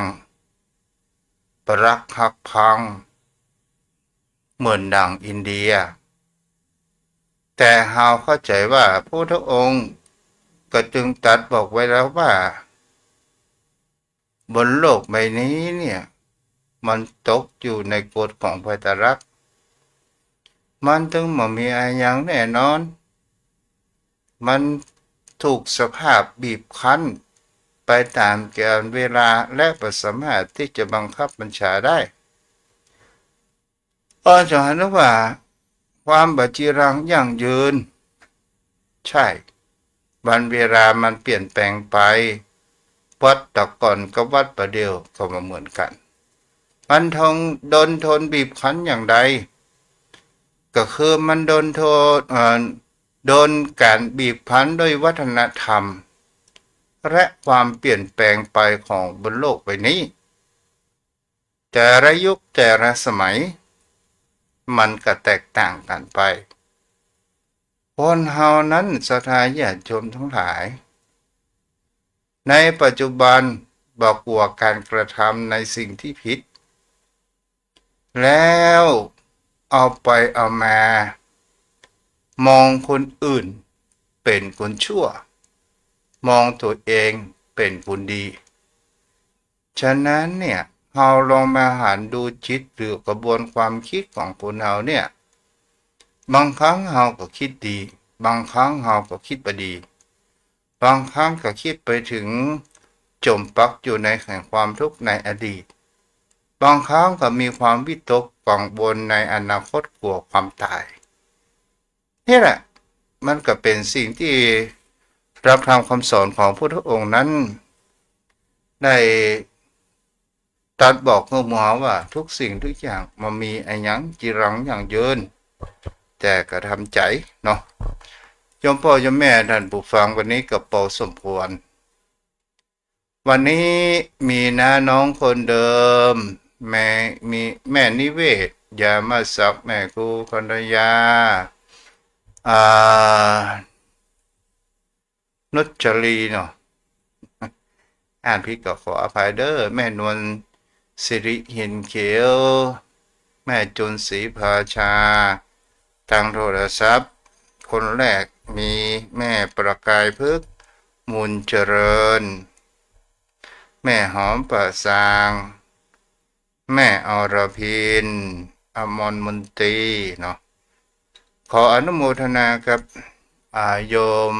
ปรักหักพัง เหมือนดังอินเดีย แต่เฮาเข้าใจ๋ว่าพุทธองค์ก็ตึงตรัสบอกไว้แล้วว่า บนโลกใบนี้เนี่ย มันตกอยู่ในกฎของไตรลักษณ์ มันตึงบ่มีอะหยังแน่นอน มันถูกสภาพบีบคั้นไปต๋ามกาลเวลา และบ่สามารถตี้จะบังคับบัญชาได้ เออ จะหันว่าความบ่จีรังยั่งยืน ใช่ วันเวลามันเปลี่ยนแปลงไป วัดตะก่อนกับวัดบ่าเดี่ยวก็บ่เหมือนกั๋น มันต้องโดนทนบีบคั้นอย่างใด ก็คือมันโดนทน เอ่อ โดนก๋านบีบคั้นด้วยวัฒนธรรม และความเปลี่ยนแปลงไปของบนโลกใบนี้ แต่ละยุคแต่ละสมัย มันก็แตกต่างกั๋นไป คนเฮานั้นศรัทธาญาติโยมตังหลาย ในปัจจุบันบ่กั๋วก๋านกระทำในสิ่งตี้ผิด แล้วเอาไปเอามา มองคนอื่นเป๋นคนชั่ว มองตั๋วเองเป๋นคนดี ฉะนั้นเนี่ย เฮาลองมาหันดูจิตหรือกระบวนความคิดของคนเฮาเนี่ย บางครั้งเฮาก็คิดดี บางครั้งเฮาก็คิดบ่ดี บางครั้งก็คิดไปถึงจ๋มปักอยู่ในแห่งความทุกข์ในอดีต บางครั้งก็มีความวิตกกังวลในอนาคตกั๋วความต๋าย นี่แหละ มันก็เป๋นสิ่งตี้หลักธรรมคำสอนของพุทธองค์นั้น ได้ตรัสบอกกับหมู่เฮาว่าทุกสิ่งทุกอย่างบ่มีอะหยังจีรังยั่งยืน แต่กระทำใจ๋เนาะ โยมป้อโยมแม่ท่านผู้ฟัง วันนี้ก็ปอสมควร วันนี้มีน้าน้องคนเดิม แม่ มีแม่นิเวศ ยามาศักดิ์ แม่ครูกัญญา อ่า นุชจรีเนาะ อ่านผิดก็ขออภัยเด้อ แม่นวลสิริหินเขียว แม่จุนศรีภาชา ตางโทรศัพท์ คนแรกมีแม่ประกายพฤกษ์ มูลเจริญ แม่หอมป่าซาง แม่อรพิน อมรมนตรีเนาะ ขออนุโมทนากับ อ่า โยม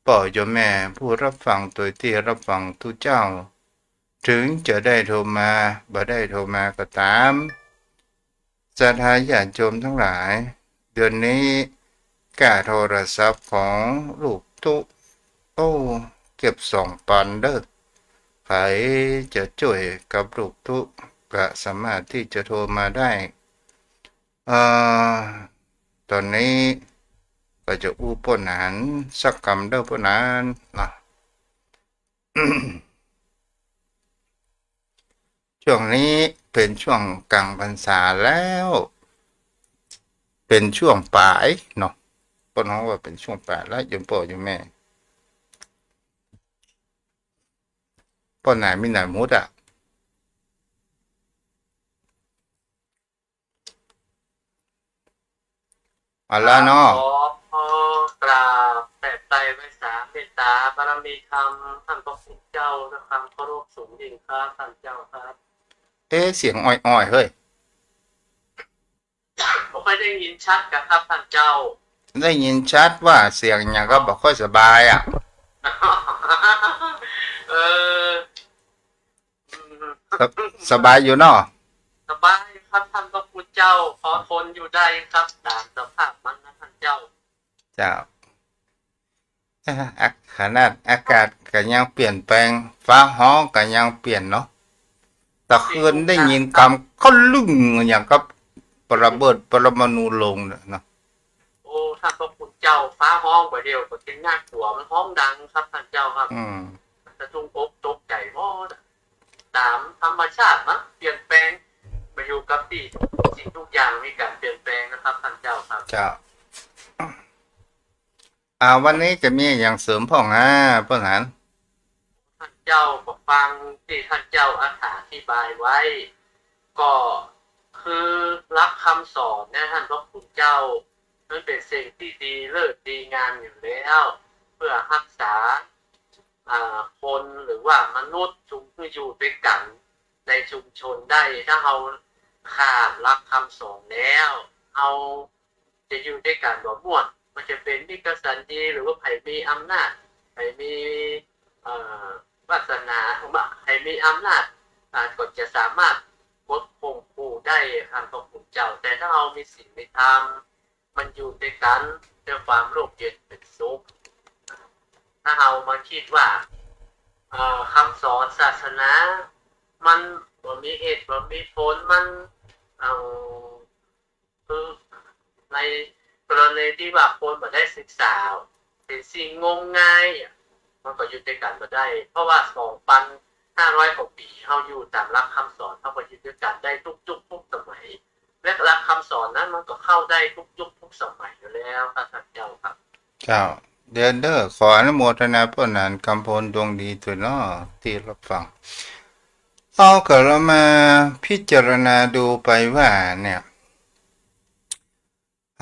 ป้อโยมแม่ผู้รับฟังตวยตี้รับฟังทุกเจ้า ถึงจะได้โทรมา บ่ได้โทรมาก็ต๋าม ศรัทธาญาติโยมตังหลาย เดือนนี้ก้าโทรศัพท์ของลูกตุ๊ โอ้ เก็บส่งปันเด้อ ใผจะจ้วยกับลูกตุ๊ ก็สามารถตี้จะโทรมาได้ เอ่อ ต๋อนนี้ก็จะอู้ป้อหนานสักกำเด้อป้อหนานนะ ช่วงนี้เป๋นช่วงก๋างพรรษาแล้ว เป๋นช่วงป๋ายเนาะ ป้อหนานว่าเป๋นช่วงป๋ายแล้ว โยมป้อโยมแม่ ป้อหนานมีหนานหมดอะ เอาละเนาะ ครับ ขอกราบแปดไตรไว้สาเมตตาบารมีธรรม ท่านพระคุณเจ้าด้วยความเคารพสูงยิ่งครับ ท่านเจ้าครับ เอ๊ะ เสียงอ่อยๆ เฮ้ย บ่ค่อยได้ยินชัดกะครับ ท่านเจ้า ได้ยินชัดว่าเสียงหยังก็บ่ค่อยสบายอะ เออ อืม ส- สบายอยู่เนาะ สบายครับ ท่านพระคุณเจ้า พอทนอยู่ได้ครับ ต๋ามสภาพมันนะ ท่านเจ้า เจ้า เอ๊ะ อะ- ขนาดอากาศก็ยังเปลี่ยนแปลง ฟ้าฮ้องก็ยังเปลี่ยนเนาะ ตะคืนได้ยินกำคลึ้งอย่างกับระเบิดปรมาณูลงเนาะ โอ้ ท่านพระคุณเจ้า ฟ้าฮ้องบ่าเดี่ยวก็เจ๋งน่ากลัว มันฮ้องดังครับ ท่านเจ้าครับ อืม มันสะดุ้งอกตกใจ๋หมดอะ ต๋ามธรรมชาติมันเปลี่ยนแปลง มาอยู่กับตี้ สิ่งทุกอย่างมีก๋านเปลี่ยนแปลงนะครับ ท่านเจ้าครับ เจ้า อ่า วันนี้จะมีอะหยังเสริมพ่องอ่า ป้อหนาน ท่านเจ้าก็ฟังตี้ท่านเจ้าอธิบายไว้ ก็คือหลักคำสอนเนี่ย ท่านพระคุณเจ้า มันเป๋นสิ่งตี้ดีเลิศดีงามอยู่แล้ว เพื่อฮักษา อ่า คนหรือว่ามนุษย์ชุม หื้ออยู่ตวยกั๋นในชุมชนได้ ถ้าเฮาขาดหลักคำสอนแล้ว เฮาจะอยู่ตวยกั๋นบ่ม่วน มันจะเป๋นมิตรกษัตริย์ดี หรือว่าใผมีอำนาจ ใผมี เอ่อ วาสนา ใผมีอำนาจ อ่า ก็จะสามารถกดข่มขู่ได้ ท่านพระคุณเจ้า แต่ถ้าเฮามีศีลมีธรรม มันอยู่ตวยกั๋นด้วยความร่มเย็นเป๋นสุข ถ้าเฮามากึ๊ดว่า เอ่อ คำสอนศาสนา มันบ่มีเหตุบ่มีผล มัน เอ่อ คือในกรณีตี้ว่าคนบ่ได้ศึกษา เป๋นสิ่งงมงายอะ มันก็อยู่ตวยกั๋นบ่ได้ เพราะว่าสองปันห้าร้อยกว่าปี๋ เฮาอยู่ต๋ามหลักคำสอน เฮาก็อยู่ตวยกั๋นได้ทุกยุคทุกสมัย และหลักคำสอนนั้นมันก็เข้าได้ทุกยุคทุกสมัยอยู่แล้วครับ ท่านเจ้าครับ เจ้า เดียวเด้อ ขออนุโมทนาป้อหนานกำพลดวงดีตวยเนาะ ตี้ฮับฟัง เอาก็เฮามาพิจารณาดูไปว่าเนี่ย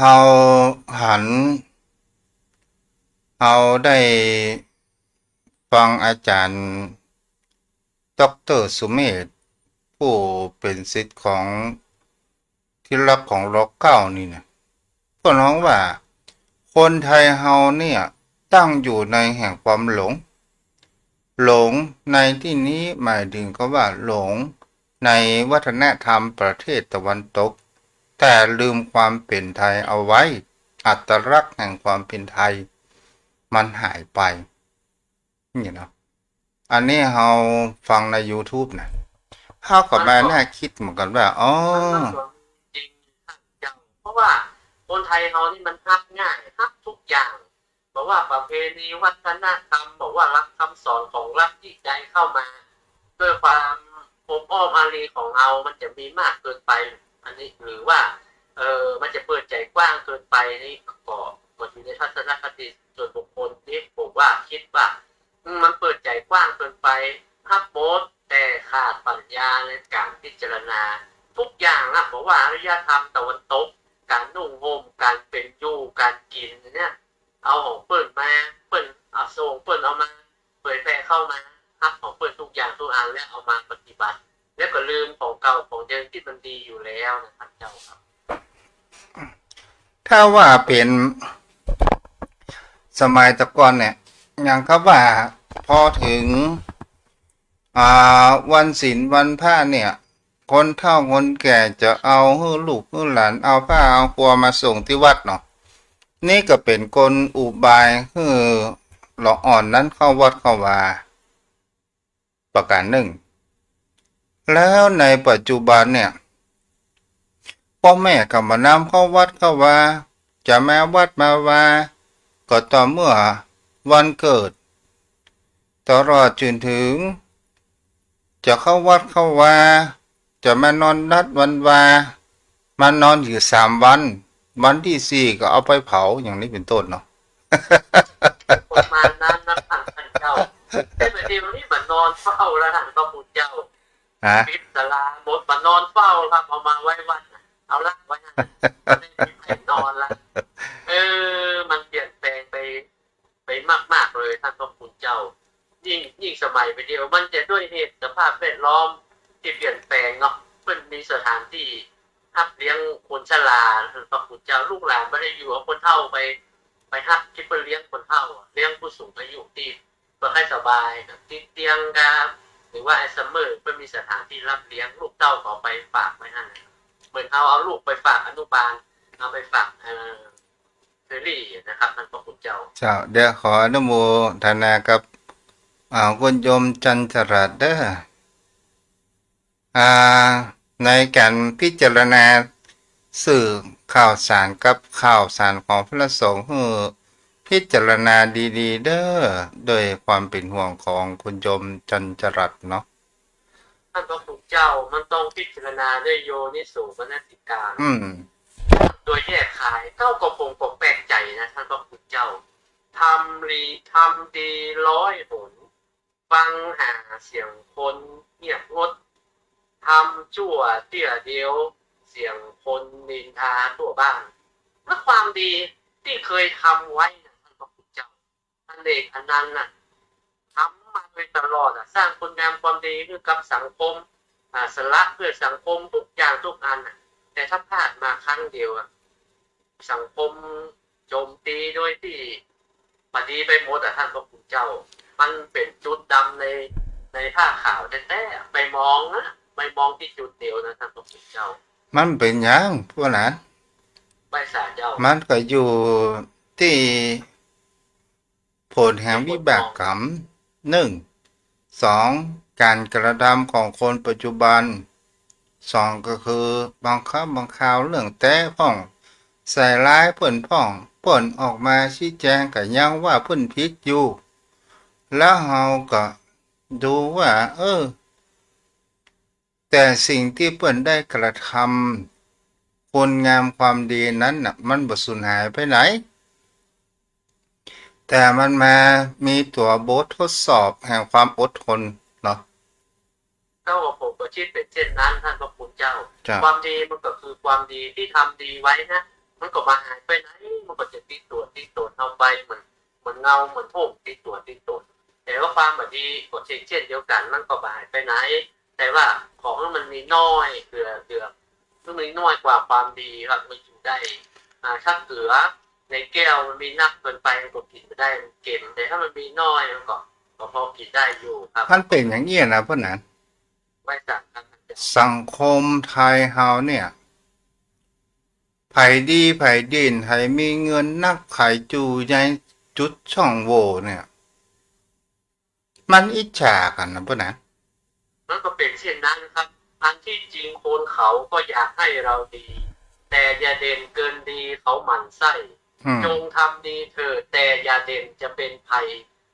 เฮาหัน เฮาได้ฟังอาจ๋ารย์ด็อกเตอร์สุเมธ ผู้เป๋นศิษย์ของที่รักของรอเก้านี่นะ เปิ้นฮ้องว่า คนไทยเฮาเนี่ยตั้งอยู่ในแห่งความหลง หลงในตี้นี้หมายเถิงกำว่าหลงในวัฒนธรรมประเทศตะวันตก แต่ลืมความเป๋นไทยเอาไว้ อัตลักษณ์แห่งความเป๋นไทยมันหายไป นี่เนาะ อันนี้เฮาฟังในยูทูบนะ เฮาก็มานั่งกึ๊ดเหมือนกั๋นว่า อ๋อ มันก็จริง เพราะว่าคนไทยเฮานี่มันฮักง่าย ฮักทุกอย่าง บ่ว่าประเพณีวัฒนธรรม บ่ว่าหลักคำสอนของรัฐตี้ได้เข้ามา ด้วยความอบอ้อมอารีของเฮา มันจะมีมากเกินไป อันนี้ หรือว่า เอ่อ มันจะเปิดใจ๋กว้างเกินไป นี่ก็ ก็อยู่ในทัศนคติส่วนบุคคล นี่ผมว่า กึ๊ดว่า อืม มันเปิดใจ๋กว้างเกินไป ฮับหมด แต่ขาดปั๋ญญาในก๋านพิจารณา ทุกอย่างนะ บ่ว่าอารยธรรมตะวันตก ก๋านนุ่งห่ม ก๋านเป๋นอยู่ ก๋านกิ๋นเนี่ย เอาของเปิ้นมา เปิ้นเอาส่ง เปิ้นเอามาเผยแผ่เข้ามา ฮับของเปิ้นทุกอย่างทุกอัน แล้วเอามาปฏิบัติ แล้วก็ลืมของเก่าของเดิมตี้มันดีอยู่แล้วนะครับ เจ้าครับ ถ้าว่าเป๋นสมัยตะก่อนเนี่ย อย่างกับว่าพอเถิง อ่า วันศีลวันพระเนี่ย คนเฒ่าคนแก่จะเอาหื้อลูกหื้อหลาน เอาผ้าเอาปัวมาส่งตี้วัดเนาะ นี่ก็เป๋นกลอุบายหื้อ ละอ่อนนั้นเข้าวัดเข้าวา ประก๋านนึ่ง แล้วในปัจจุบันเนี่ย ป้อแม่ก็บ่นำเข้าวัดเข้าวา จะมาวัดมาวา ก็ต่อเมื่อวันเกิด ตลอดจนถึง จะเข้าวัดเข้าวา จะมานอนนัดวันวา มานอนอยู่สามวัน วันตี้สี่ก็เอาไปเผา อย่างนี้เป๋นต้นเนาะ ประมาณนั้นนะท่านเจ้า แต่บ่าเดี่ยวนี้บ่นอนเฝ้าแล้วท่านพระคุณเจ้า ฮะ ปิดศาลาหมด บ่นอนเฝ้าครับ เอามาไว้วัดน่ะ เอาละไว้นั่น ไม่มีใครนอนละ เออ มันเปลี่ยนแปลงไป ไปมากๆ เลยท่านพระคุณเจ้า ยิ่ง ยิ่งสมัยบ่าเดี่ยว มันจะด้วยเหตุสภาพแวดล้อมตี้เปลี่ยนแปลงเนาะ เปิ้นมีสถานตี้ฮับเลี้ยงคนชรา ท่านพระคุณเจ้า ลูกหลานบ่ได้อยู่ เอาคนเฒ่าไป ไปฮับตี้เปิ้นเลี้ยงคนเฒ่า เลี้ยงผู้สูงอายุตี้บ่ค่อยสบาย ติดเตียงกา หรือว่าอัลไซเมอร์ เปิ้นมีสถานตี้ฮับเลี้ยง ลูกเต้าก็เอาไปฝากไว้หั้น เหมือนเฮาเอาลูกไปฝากอนุบาล เอาไปฝาก เอ่อ เชอรี่นะครับ ท่านพระคุณเจ้า เจ้า เดี๋ยวขออนุโมทนากับ อ่า คุณโยมจันทรัตน์เด้อ อ่า ในก๋านพิจารณาสื่อข่าวสารกับข่าวสารของพระสงฆ์ หื้อพิจารณาดีๆ เด้อ โดยความเป๋นห่วงของคุณโยมจันทรัตน์เนาะ ท่านพระคุณเจ้า มันต้องพิจารณาด้วยโยนิโสมนสิการ อืม โดยแยบคาย เต้าก็คงก็แปลกใจ๋นะ ท่านพระคุณเจ้า ทำดี ทำดีร้อยหน ฟังหาเสียงคนเงียบงด ทำชั่วเตี้ยเดียว เสียงคนนินทาทั่วบ้าน และความดีตี้เคยทำไว้นะ ท่านพระคุณเจ้า อเนกอนันต์น่ะ ทำมาโดยตลอดอะ สร้างคุณงามความดีหื้อกับสังคม อ่า สละเพื่อสังคมทุกอย่างทุกอันน่ะ แต่ถ้าพลาดมาครั้งเดียวอะ สังคมโจมตีโดยตี้บ่ดีไปหมดอะ ท่านพระคุณเจ้า มันเป๋นจุดดำใน ในผ้าขาวแต๊ๆ ไปมองนะ ไปมองตี้จุดเดียวนะ ท่านพระคุณเจ้า มันเป๋นหยังพวกนั้น ไหว้สาเจ้า มันก็อยู่ตี้ ผลแห่งวิบากกรรม หนึ่ง สอง ก๋านกระทำของคนปัจจุบัน สอง ก็คือบางครั้งบางคราวเรื่องแต๊พ่อง ใส่ร้ายเปิ้นพ่อง เปิ้นออกมาชี้แจงก็ยังว่าเปิ้นผิดอยู่ แล้วเฮาก็ดูว่า เออ แต่สิ่งตี้เปิ้นได้กระทำ คุณงามความดีนั้นน่ะ มันบ่สูญหายไปไหน แต่มันมามีตั๋วบททดสอบแห่งความอดทนเนาะ เจ้า ผมก็คิดเป๋นเช่นนั้น ท่านพระคุณเจ้า เจ้า ความดีมันก็คือความดี ตี้ทำดีไว้นะ มันก็บ่หายไปไหน มันก็จะติดตั๋วติดตนเฮาไป เหมือน เหมือนเงา เหมือนผม ติดตั๋วติดตน แต่ว่าความบ่ดีก็เช่น เช่นเดียวกั๋น มันก็บ่หายไปไหน แต่ว่าขอหื้อมันมีน้อย เหลือ เหลือ หื้อมันน้อยกว่าความดีครับ มันอยู่ได้ อ่า ถ้าเกลือในแก้วมันมีนักเกินไป มันก็กิ๋นบ่ได้ มันเก็ม แต่ถ้ามันมีน้อย มันก็ ก็พอกิ๋นได้อยู่ครับ มันเป๋นอย่างอี้นะ เปิ้นนะ ไหว้สาครับ สังคมไทยเฮาเนี่ย ใผดีใผเด่น ใผมีเงินนัก ใผอยู่ในจุดช่องโหว่เนี่ย มันอิจฉากั๋นนะเปิ้นนะ มันก็เป๋นเช่นนั้นครับ อันที่จริงคนเขาก็อยากให้เราดี แต่อย่าเด่นเกินดี เขาหมั่นไส้ อืม จงทำดีเถิด แต่อย่าเด่นจะเป็นภัย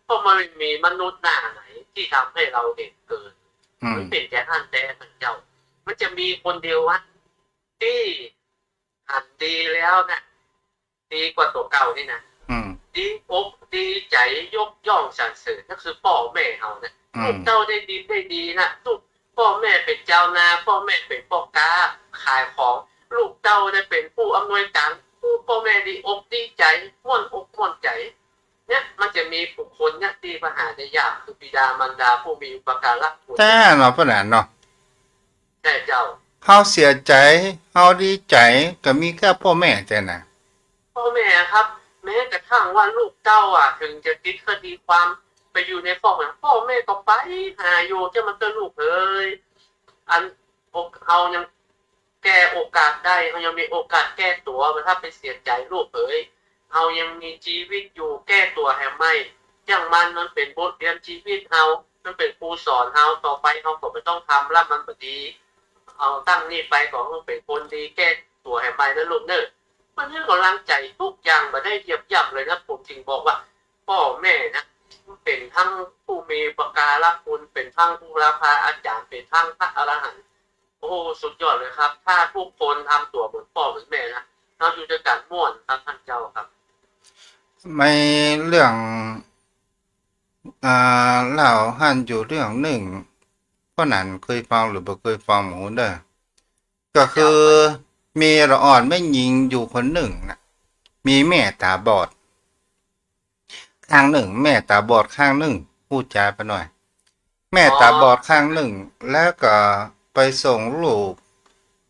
เพราะมันไม่มีมนุษย์หน้าไหนที่ทำให้เราเด่นเกิน อืม มันเป๋นอย่างนั้นแต๊ ท่านเจ้า มันจะมีคนเดียววะ ตี้หันดีแล้วนะ ดีกว่าตั๋วเก่านี่นะ อืม ดีอกดีใจ๋ ยกย่องสรรเสริญ นั่นคือป้อแม่เฮานะ อืม ลูกเต้าได้ดินได้ดีนะ ลูก ป้อแม่เป๋นจาวนา ป้อแม่เป๋นป้อก๊า ขายของ ลูกเต้าได้เป๋นผู้อำนวยก๋าน อู้ ป้อแม่ดีอกดีใจ๋ ม่วนอกม่วนใจ๋ เนี่ย มันจะมีบุคคลเนี่ยตี้บ่หาได้ยาก คือบิดามารดาผู้มีอุปการะคุณ แต๊เนาะ เปิ้นนะเนาะ ใช่เจ้า เฮาเสียใจ๋ เฮาดีใจ๋ ก็มีแค่ป้อแม่แต๊นะ ป้อแม่ครับ แม้กระทั่งว่าลูกเต้าอะ ถึงจะติดคดีความไปอยู่ในฟอกหนัง ป้อแม่ก็ไปหาอยู่ เจ้ามันเต๊อะลูกเอ๋ย อัน เฮายังแก้โอกาสได้ เฮายังมีโอกาสแก้ตั๋ว ถ้าไปเสียใจ๋ลูกเอ๋ย เฮายังมีจีวิตอยู่ แก้ตั๋วแหมไม่ อย่างมัน มันเป๋นบทเรียนจีวิตเฮา มันเป๋นครูสอนเฮา ต่อไปเฮาก็บ่ต้องทำละ มันบ่ดี เอาตั้งนี้ไปก็หื้อเป๋นคนดี แก้ตั๋วหื้อใหม่นะลูกเน่อ มันหื้อกำลังใจ๋ทุกอย่าง บ่ได้เหยียบย่ำเลยนะ ผมจึงบอกว่า ป้อแม่นะ เป๋นตึงผู้มีอุปการะคุณ เป๋นตึงบูรพาอาจ๋ารย์ เป๋นตึงพระอรหันต์ โอ้ สุดยอดเลยครับ ถ้าทุกคนทำตั๋วเหมือนป้อเหมือนแม่นะ เฮาอยู่ตวยกั๋นม่วนครับต้านเจ้าครับ ในเรื่อง อ่า เล่าหั้นอยู่เรื่องนึ่ง ป้อหนันเกยฟังหรือบ่เกยฟังบ่ฮู้เน่อ ก็คือ เจ้า มีละอ่อนแม่ญิงอยู่คนนึ่งน่ะ มีแม่ต๋าบอดข้างนึ่ง แม่ต๋าบอดข้างนึ่ง พูดจ๋าไปหน่อย แม่ต๋าบอดข้างนึ่ง แล้วก็ไปส่งลูก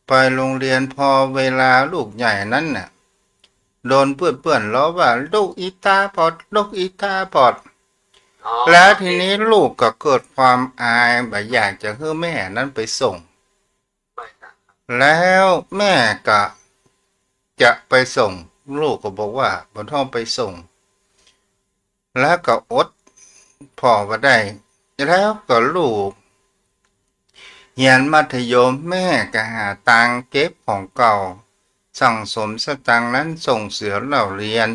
ไปโฮงเฮียน พอเวลาลูกใหญ่นั้นน่ะ โดนเปื้อนๆ ล้อว่า "ลูกอีต๋าบอด ลูกอีต๋าบอด" อ๋อ แล้วทีนี้ลูกก็เกิดความอาย บ่อยากจะหื้อแม่นั้นไปส่ง แล้วแม่ก็จะไปส่ง ลูกก็บอกว่าบ่ต้องไปส่ง แล้วก็อดผ่อบ่ได้ แล้วก็ลูกเฮียนมัธยม แม่ก็หาตังค์เก็บของเก่า สั่งสมสตางค์นั้นส่งเสียเล่าเฮียน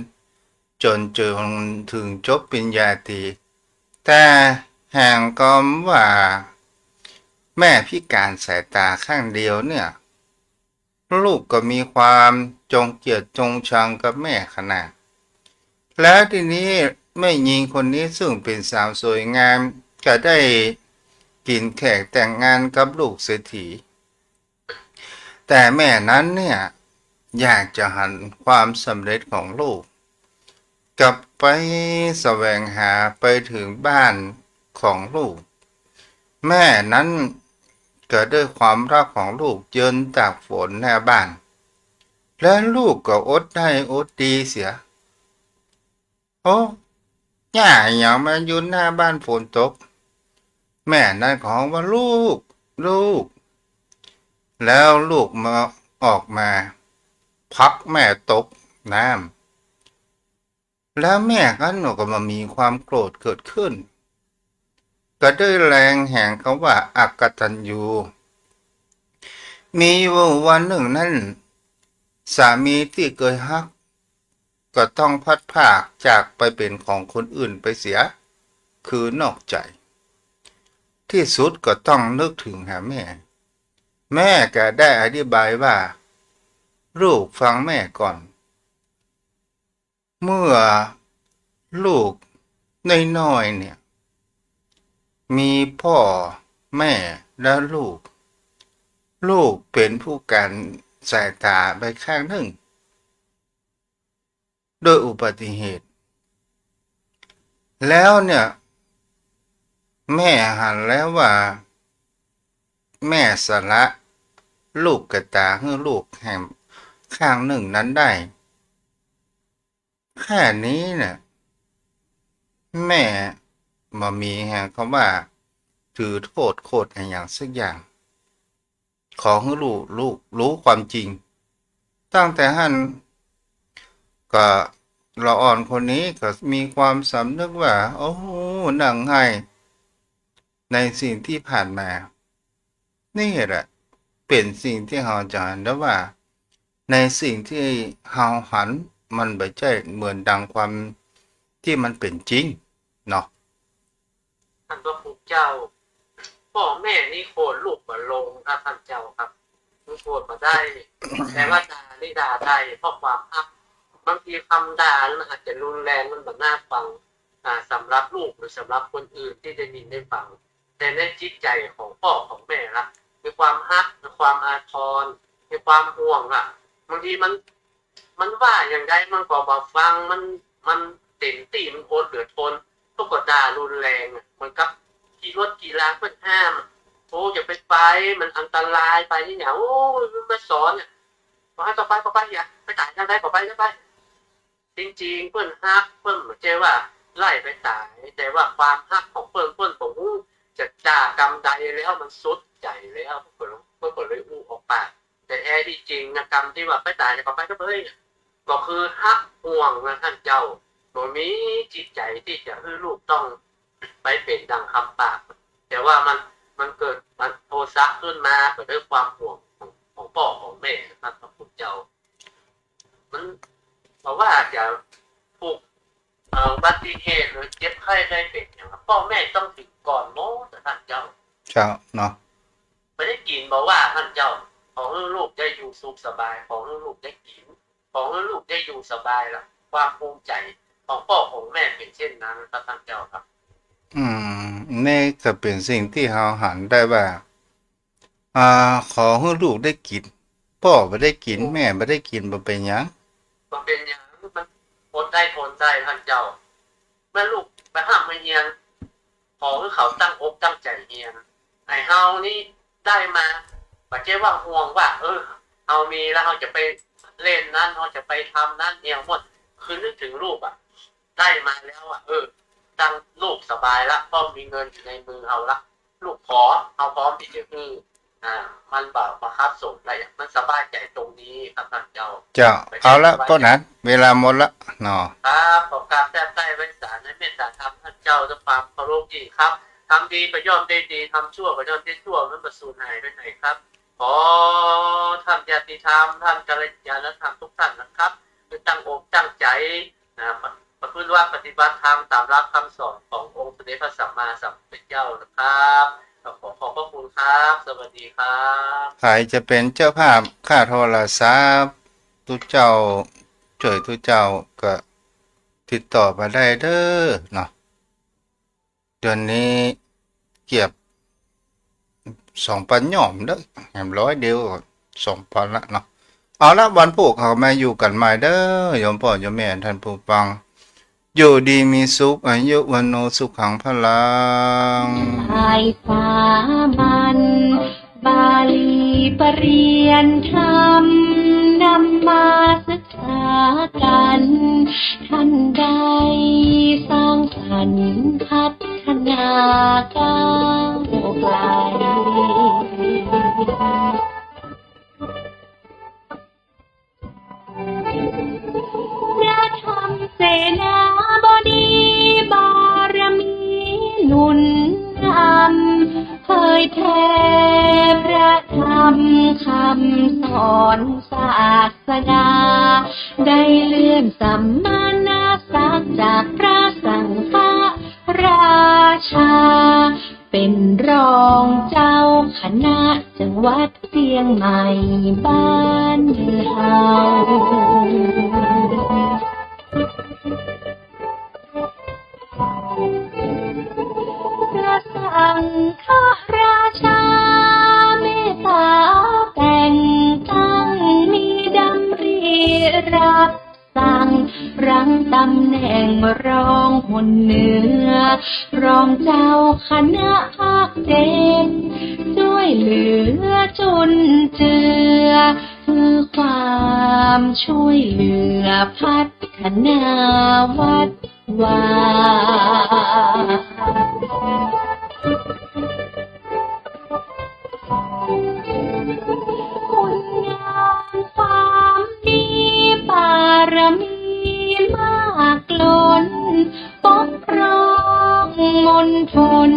จ๋น จ๋นเถิงจบปริญญาตรี แต่แหมก็ว่าแม่พิการสายต๋าข้างเดียวเนี่ย ลูกก็มีความจงเกลียดจงชังกับแม่ขนาด แล้วทีนี้แม่ญิงคนนี้ซึ่งเป๋นสาวสวยงาม ก็ได้กิ๋นแขกแต่งงานกับลูกเศรษฐี แต่แม่นั้นเนี่ย อยากจะหันความสำเร็จของลูก ก็ไปแสวงหาไปเถิงบ้านของลูก แม่นั้นก็ด้วยความฮักของลูกยืนตากฝนหน้าบ้าน แล้วลูกก็อดได้อดดีเสีย "โอ้ เยียะหยังมายืนหน้าบ้านฝนตก" แม่นั้นก็ฮ้องว่า "ลูก ลูก" แล้วลูกมา ออกมาผลักแม่ตกน้ำ แล้วแม่นั้นก็มามีความโกรธเกิดขึ้น ก็ได้แลงแหงกำว่าอกตัญญู มีอยู่วันนึ่งนั้น สามีตี้เกยฮัก ก็ต้องพลัดพรากจากไปเป๋นของคนอื่นไปเสีย คือนอกใจ๋ ตี้สุดก็ต้องนึกเถิงหาแม่ แม่ก็ได้อธิบายว่า "ลูกฟังแม่ก่อน เมื่อลูกน้อยๆ เนี่ย มีป้อแม่และลูก ลูกเป๋นผู้พิการสายต๋าไปข้างนึ่ง โดยอุบัติเหตุ แล้วเนี่ย แม่หันแล้วว่า แม่สละลูกกะต๋าหื้อลูกแหมข้างนึ่งนั้นได้ แค่นี้เนี่ย แม่บ่มีแหงกำว่าถือโต้ษโขดอะหยังสักอย่าง ขอหื้อลูก ลูกฮู้ความจริง" ตั้งแต่หั้นก็ละอ่อนคนนี้ก็มีความสำนึกว่า โอ้ นั่งไห้ในสิ่งตี้ผ่านมา นี่แหละเป๋นสิ่งตี้เฮาจะหันได้ว่า ในสิ่งตี้เฮาหันมันบ่ใจ้เหมือนดังความตี้มันเป๋นจริงเนาะ ท่านพระคุณเจ้า ป้อแม่นี่โค่นลูกบ่ลงครับท่านเจ้าครับ มันโค่นบ่ได้ แต่ว่าด่านี่ด่าได้เพราะความฮัก บางทีกำด่านั้นมันอาจจะรุนแรง มันบ่น่าฟัง อ่า สำหรับลูกหรือสำหรับคนอื่นตี้ได้ยินได้ฟัง แต่ในจิตใจ๋ของป้อของแม่ละ มีความฮัก มีความอาทร มีความห่วงอะ บางทีมัน มันว่าอย่างใดมันก็บ่ฟัง มัน มันเต็มตี้ มันอดเหลือทน ก็ ก็ด่ารุนแรงอะ เหมือนกับขี่รถขี่ราเปิ้นห้าม โอ้ อย่าไปไป มันอันตรายไปนี่เนี่ย โอ้ย มันมาสอนเนี่ย บอกให้ก็ไป ก็ไป อย่าไปต๋ายตางใดก็ไป ก็ไป จริงๆ เปิ้นฮัก เปิ้นบ่ใจ้ว่าไล่ไปต๋าย แต่ว่าความฮักของเปิ้น เปิ้นบ่ฮู้จะด่ากำใดแล้ว มันสุดใจ๋แล้ว เปิ้น เปิ้นก็เลยอู้ออกปาก แต่แท้ตี้จริงนะ กำตี้ว่าไปต๋าย ก็ไป ก็ไป เนี่ย ก็คือฮักห่วงนะท่านเจ้า บ่มีจิตใจ๋ตี้จะหื้อลูกต้องไปเป๋นดั่งกำปาก แต่ว่ามัน มันเกิด มันโทสะขึ้นมา ก็ด้วยความห่วงของ ของป้อของแม่นะครับ พระพุทธเจ้า มัน เพราะว่าจะถูก เอ่อ อุบัติเหตุหรือเจ็บไข้ได้เป๋นอย่าง ป้อแม่ต้องเถิงก่อนหมด ท่านเจ้า เจ้าเนาะ บ่ได้กิ๋นบ่ว่า ท่านเจ้า ขอหื้อลูกได้อยู่สุขสบาย ขอหื้อลูกได้กิ๋น ขอหื้อลูกได้อยู่สบายละ ความภูมิใจ๋ของป้อของแม่เป๋นเช่นนั้นครับ ท่านเจ้าครับ อืม นี่ก็เป๋นสิ่งตี้เฮาหันได้ว่า อ่า ขอหื้อลูกได้กิ๋น ป้อบ่ได้กิ๋น แม่บ่ได้กิ๋น บ่เป๋นหยัง บ่เป๋นหยัง มันอดได้ทนได้ ท่านเจ้า เมื่อลูกไปฮ่ำไปเฮียน ขอหื้อเขาตั้งอกตั้งใจ๋เฮียน ไอ้เฮานี่ได้มา บ่ใจ้ว่าห่วงว่า เออ เฮามีแล้วเฮาจะไปเล่นนั้น เฮาจะไปทำนั้น เหียหมด คือนึกเถิงลูกอะ ได้มาแล้วอะ เออ ตั้งลูกสบายละ เพราะมีเงินอยู่ในมือเฮาละ ลูกขอ เฮาพร้อมตี้จะหื้อ อ่า มันบ่บังคับสงฆ์ได้อะ มันสบายใจ๋ตรงนี้ครับ ท่านเจ้า เจ้า เอาละ ป้อหนาน เวลาหมดละเนาะ ครับ ขอกราบแทบใต้ไหว้สาในเมตตาธรรม ท่านเจ้า ด้วยความเคารพยิ่งครับ ทำดีก็ย่อมได้ดี ทำชั่วก็ย่อมได้ชั่ว มันบ่สูญหายไปไหนครับ ขอท่านญาติธรรม ท่านกัลยาณธรรมทุกท่านนะครับ คือตั้งอกตั้งใจ๋ นะ ประพฤติวัตรปฏิบัติธรรมต๋ามหลักคำสอนขององค์สมเด็จพระสัมมาสัมพุทธเจ้านะครับ ขอขอบพระคุณครับ สวัสดีครับ ใผจะเป๋นเจ้าภาพค่าโทรศัพท์ ตุ๊เจ้า จ้วยตุ๊เจ้าก็ติดต่อมาได้เด้อเนาะ เดือนนี้เกือบสองปันย่อมเด้อ แหมร้อยเดียวก็สองปันละเนาะ เอาละ วันพูกเฮามาอยู่กั๋นใหม่เด้อ โยมป้อโยมแม่ท่านผู้ฟัง อยู่ดีมีสุข อายุวัณโณสุขังพลัง สายสามัญ บาลีปริยญาณธรรม นำมาศึกษากั๋น ท่านได้สร้างสรรค์พัฒนาก้าวไกล พระธรรมเสนาบดี บารมีหนุนนำ เผยแผ่พระธรรมคำสอนศาสดา ได้เลื่อนสมณศักดิ์จากพระสังฆราชา เป๋นรองเจ้าคณะจังหวัดเจียงใหม่บ้านเฮา พระสังฆราชาเมตตาแต่งตั้ง มีดำริรับ สั่ง รั้งตำแหน่งรองหนเหนือ รองเจ้าคณะภาคเจ็ด จ้วยเหลือจุนเจือ คือความจ้วยเหลือพัฒนาวัดวา คุณงามความดีบารมีมากล้น ปกครองมณฑล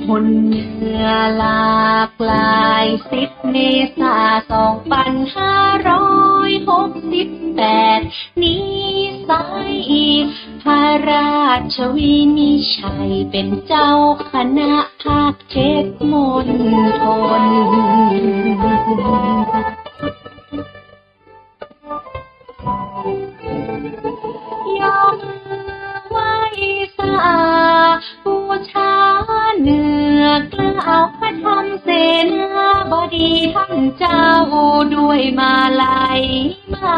หนเหนือหลากหลาย สิบเมษา สองปันห้าร้อยหกสิบแปด นี้ไซร้ พระราชวินิจฉัยเป๋นเจ้าคณะภาคเจ็ดมณฑล ยกมือไหว้สาบูชาเหนือกล้าวพระธรรมเสนาบดีท่านเจ้า ด้วยมาลัยมา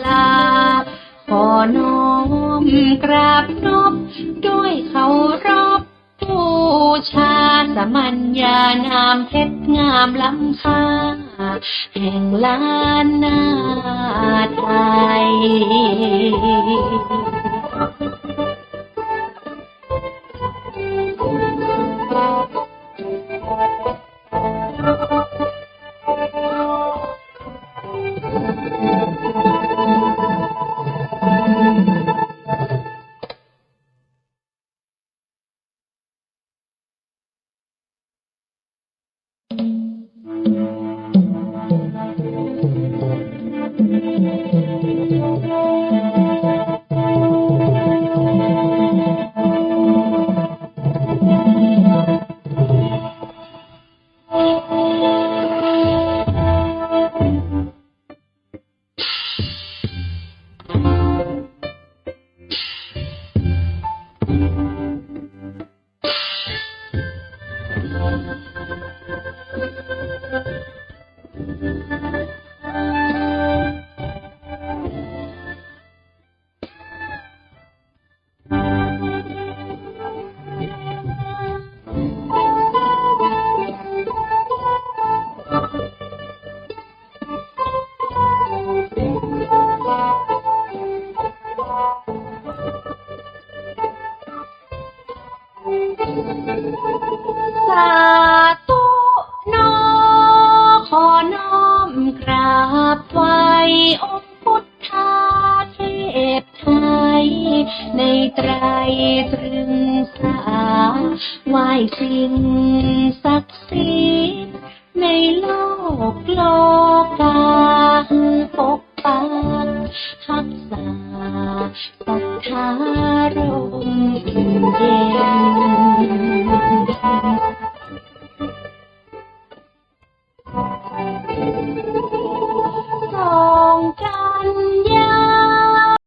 ลา ขอน้อมกราบนบด้วยเคารพ บูชาสมัญญานามเพชรงามล้ำค่า แห่งล้านนาไทย องค์พุทธาเทพไทย ในไตรตรึงสา ไหว้สิ่งศักดิ์สิทธิ์ในโลกโลกา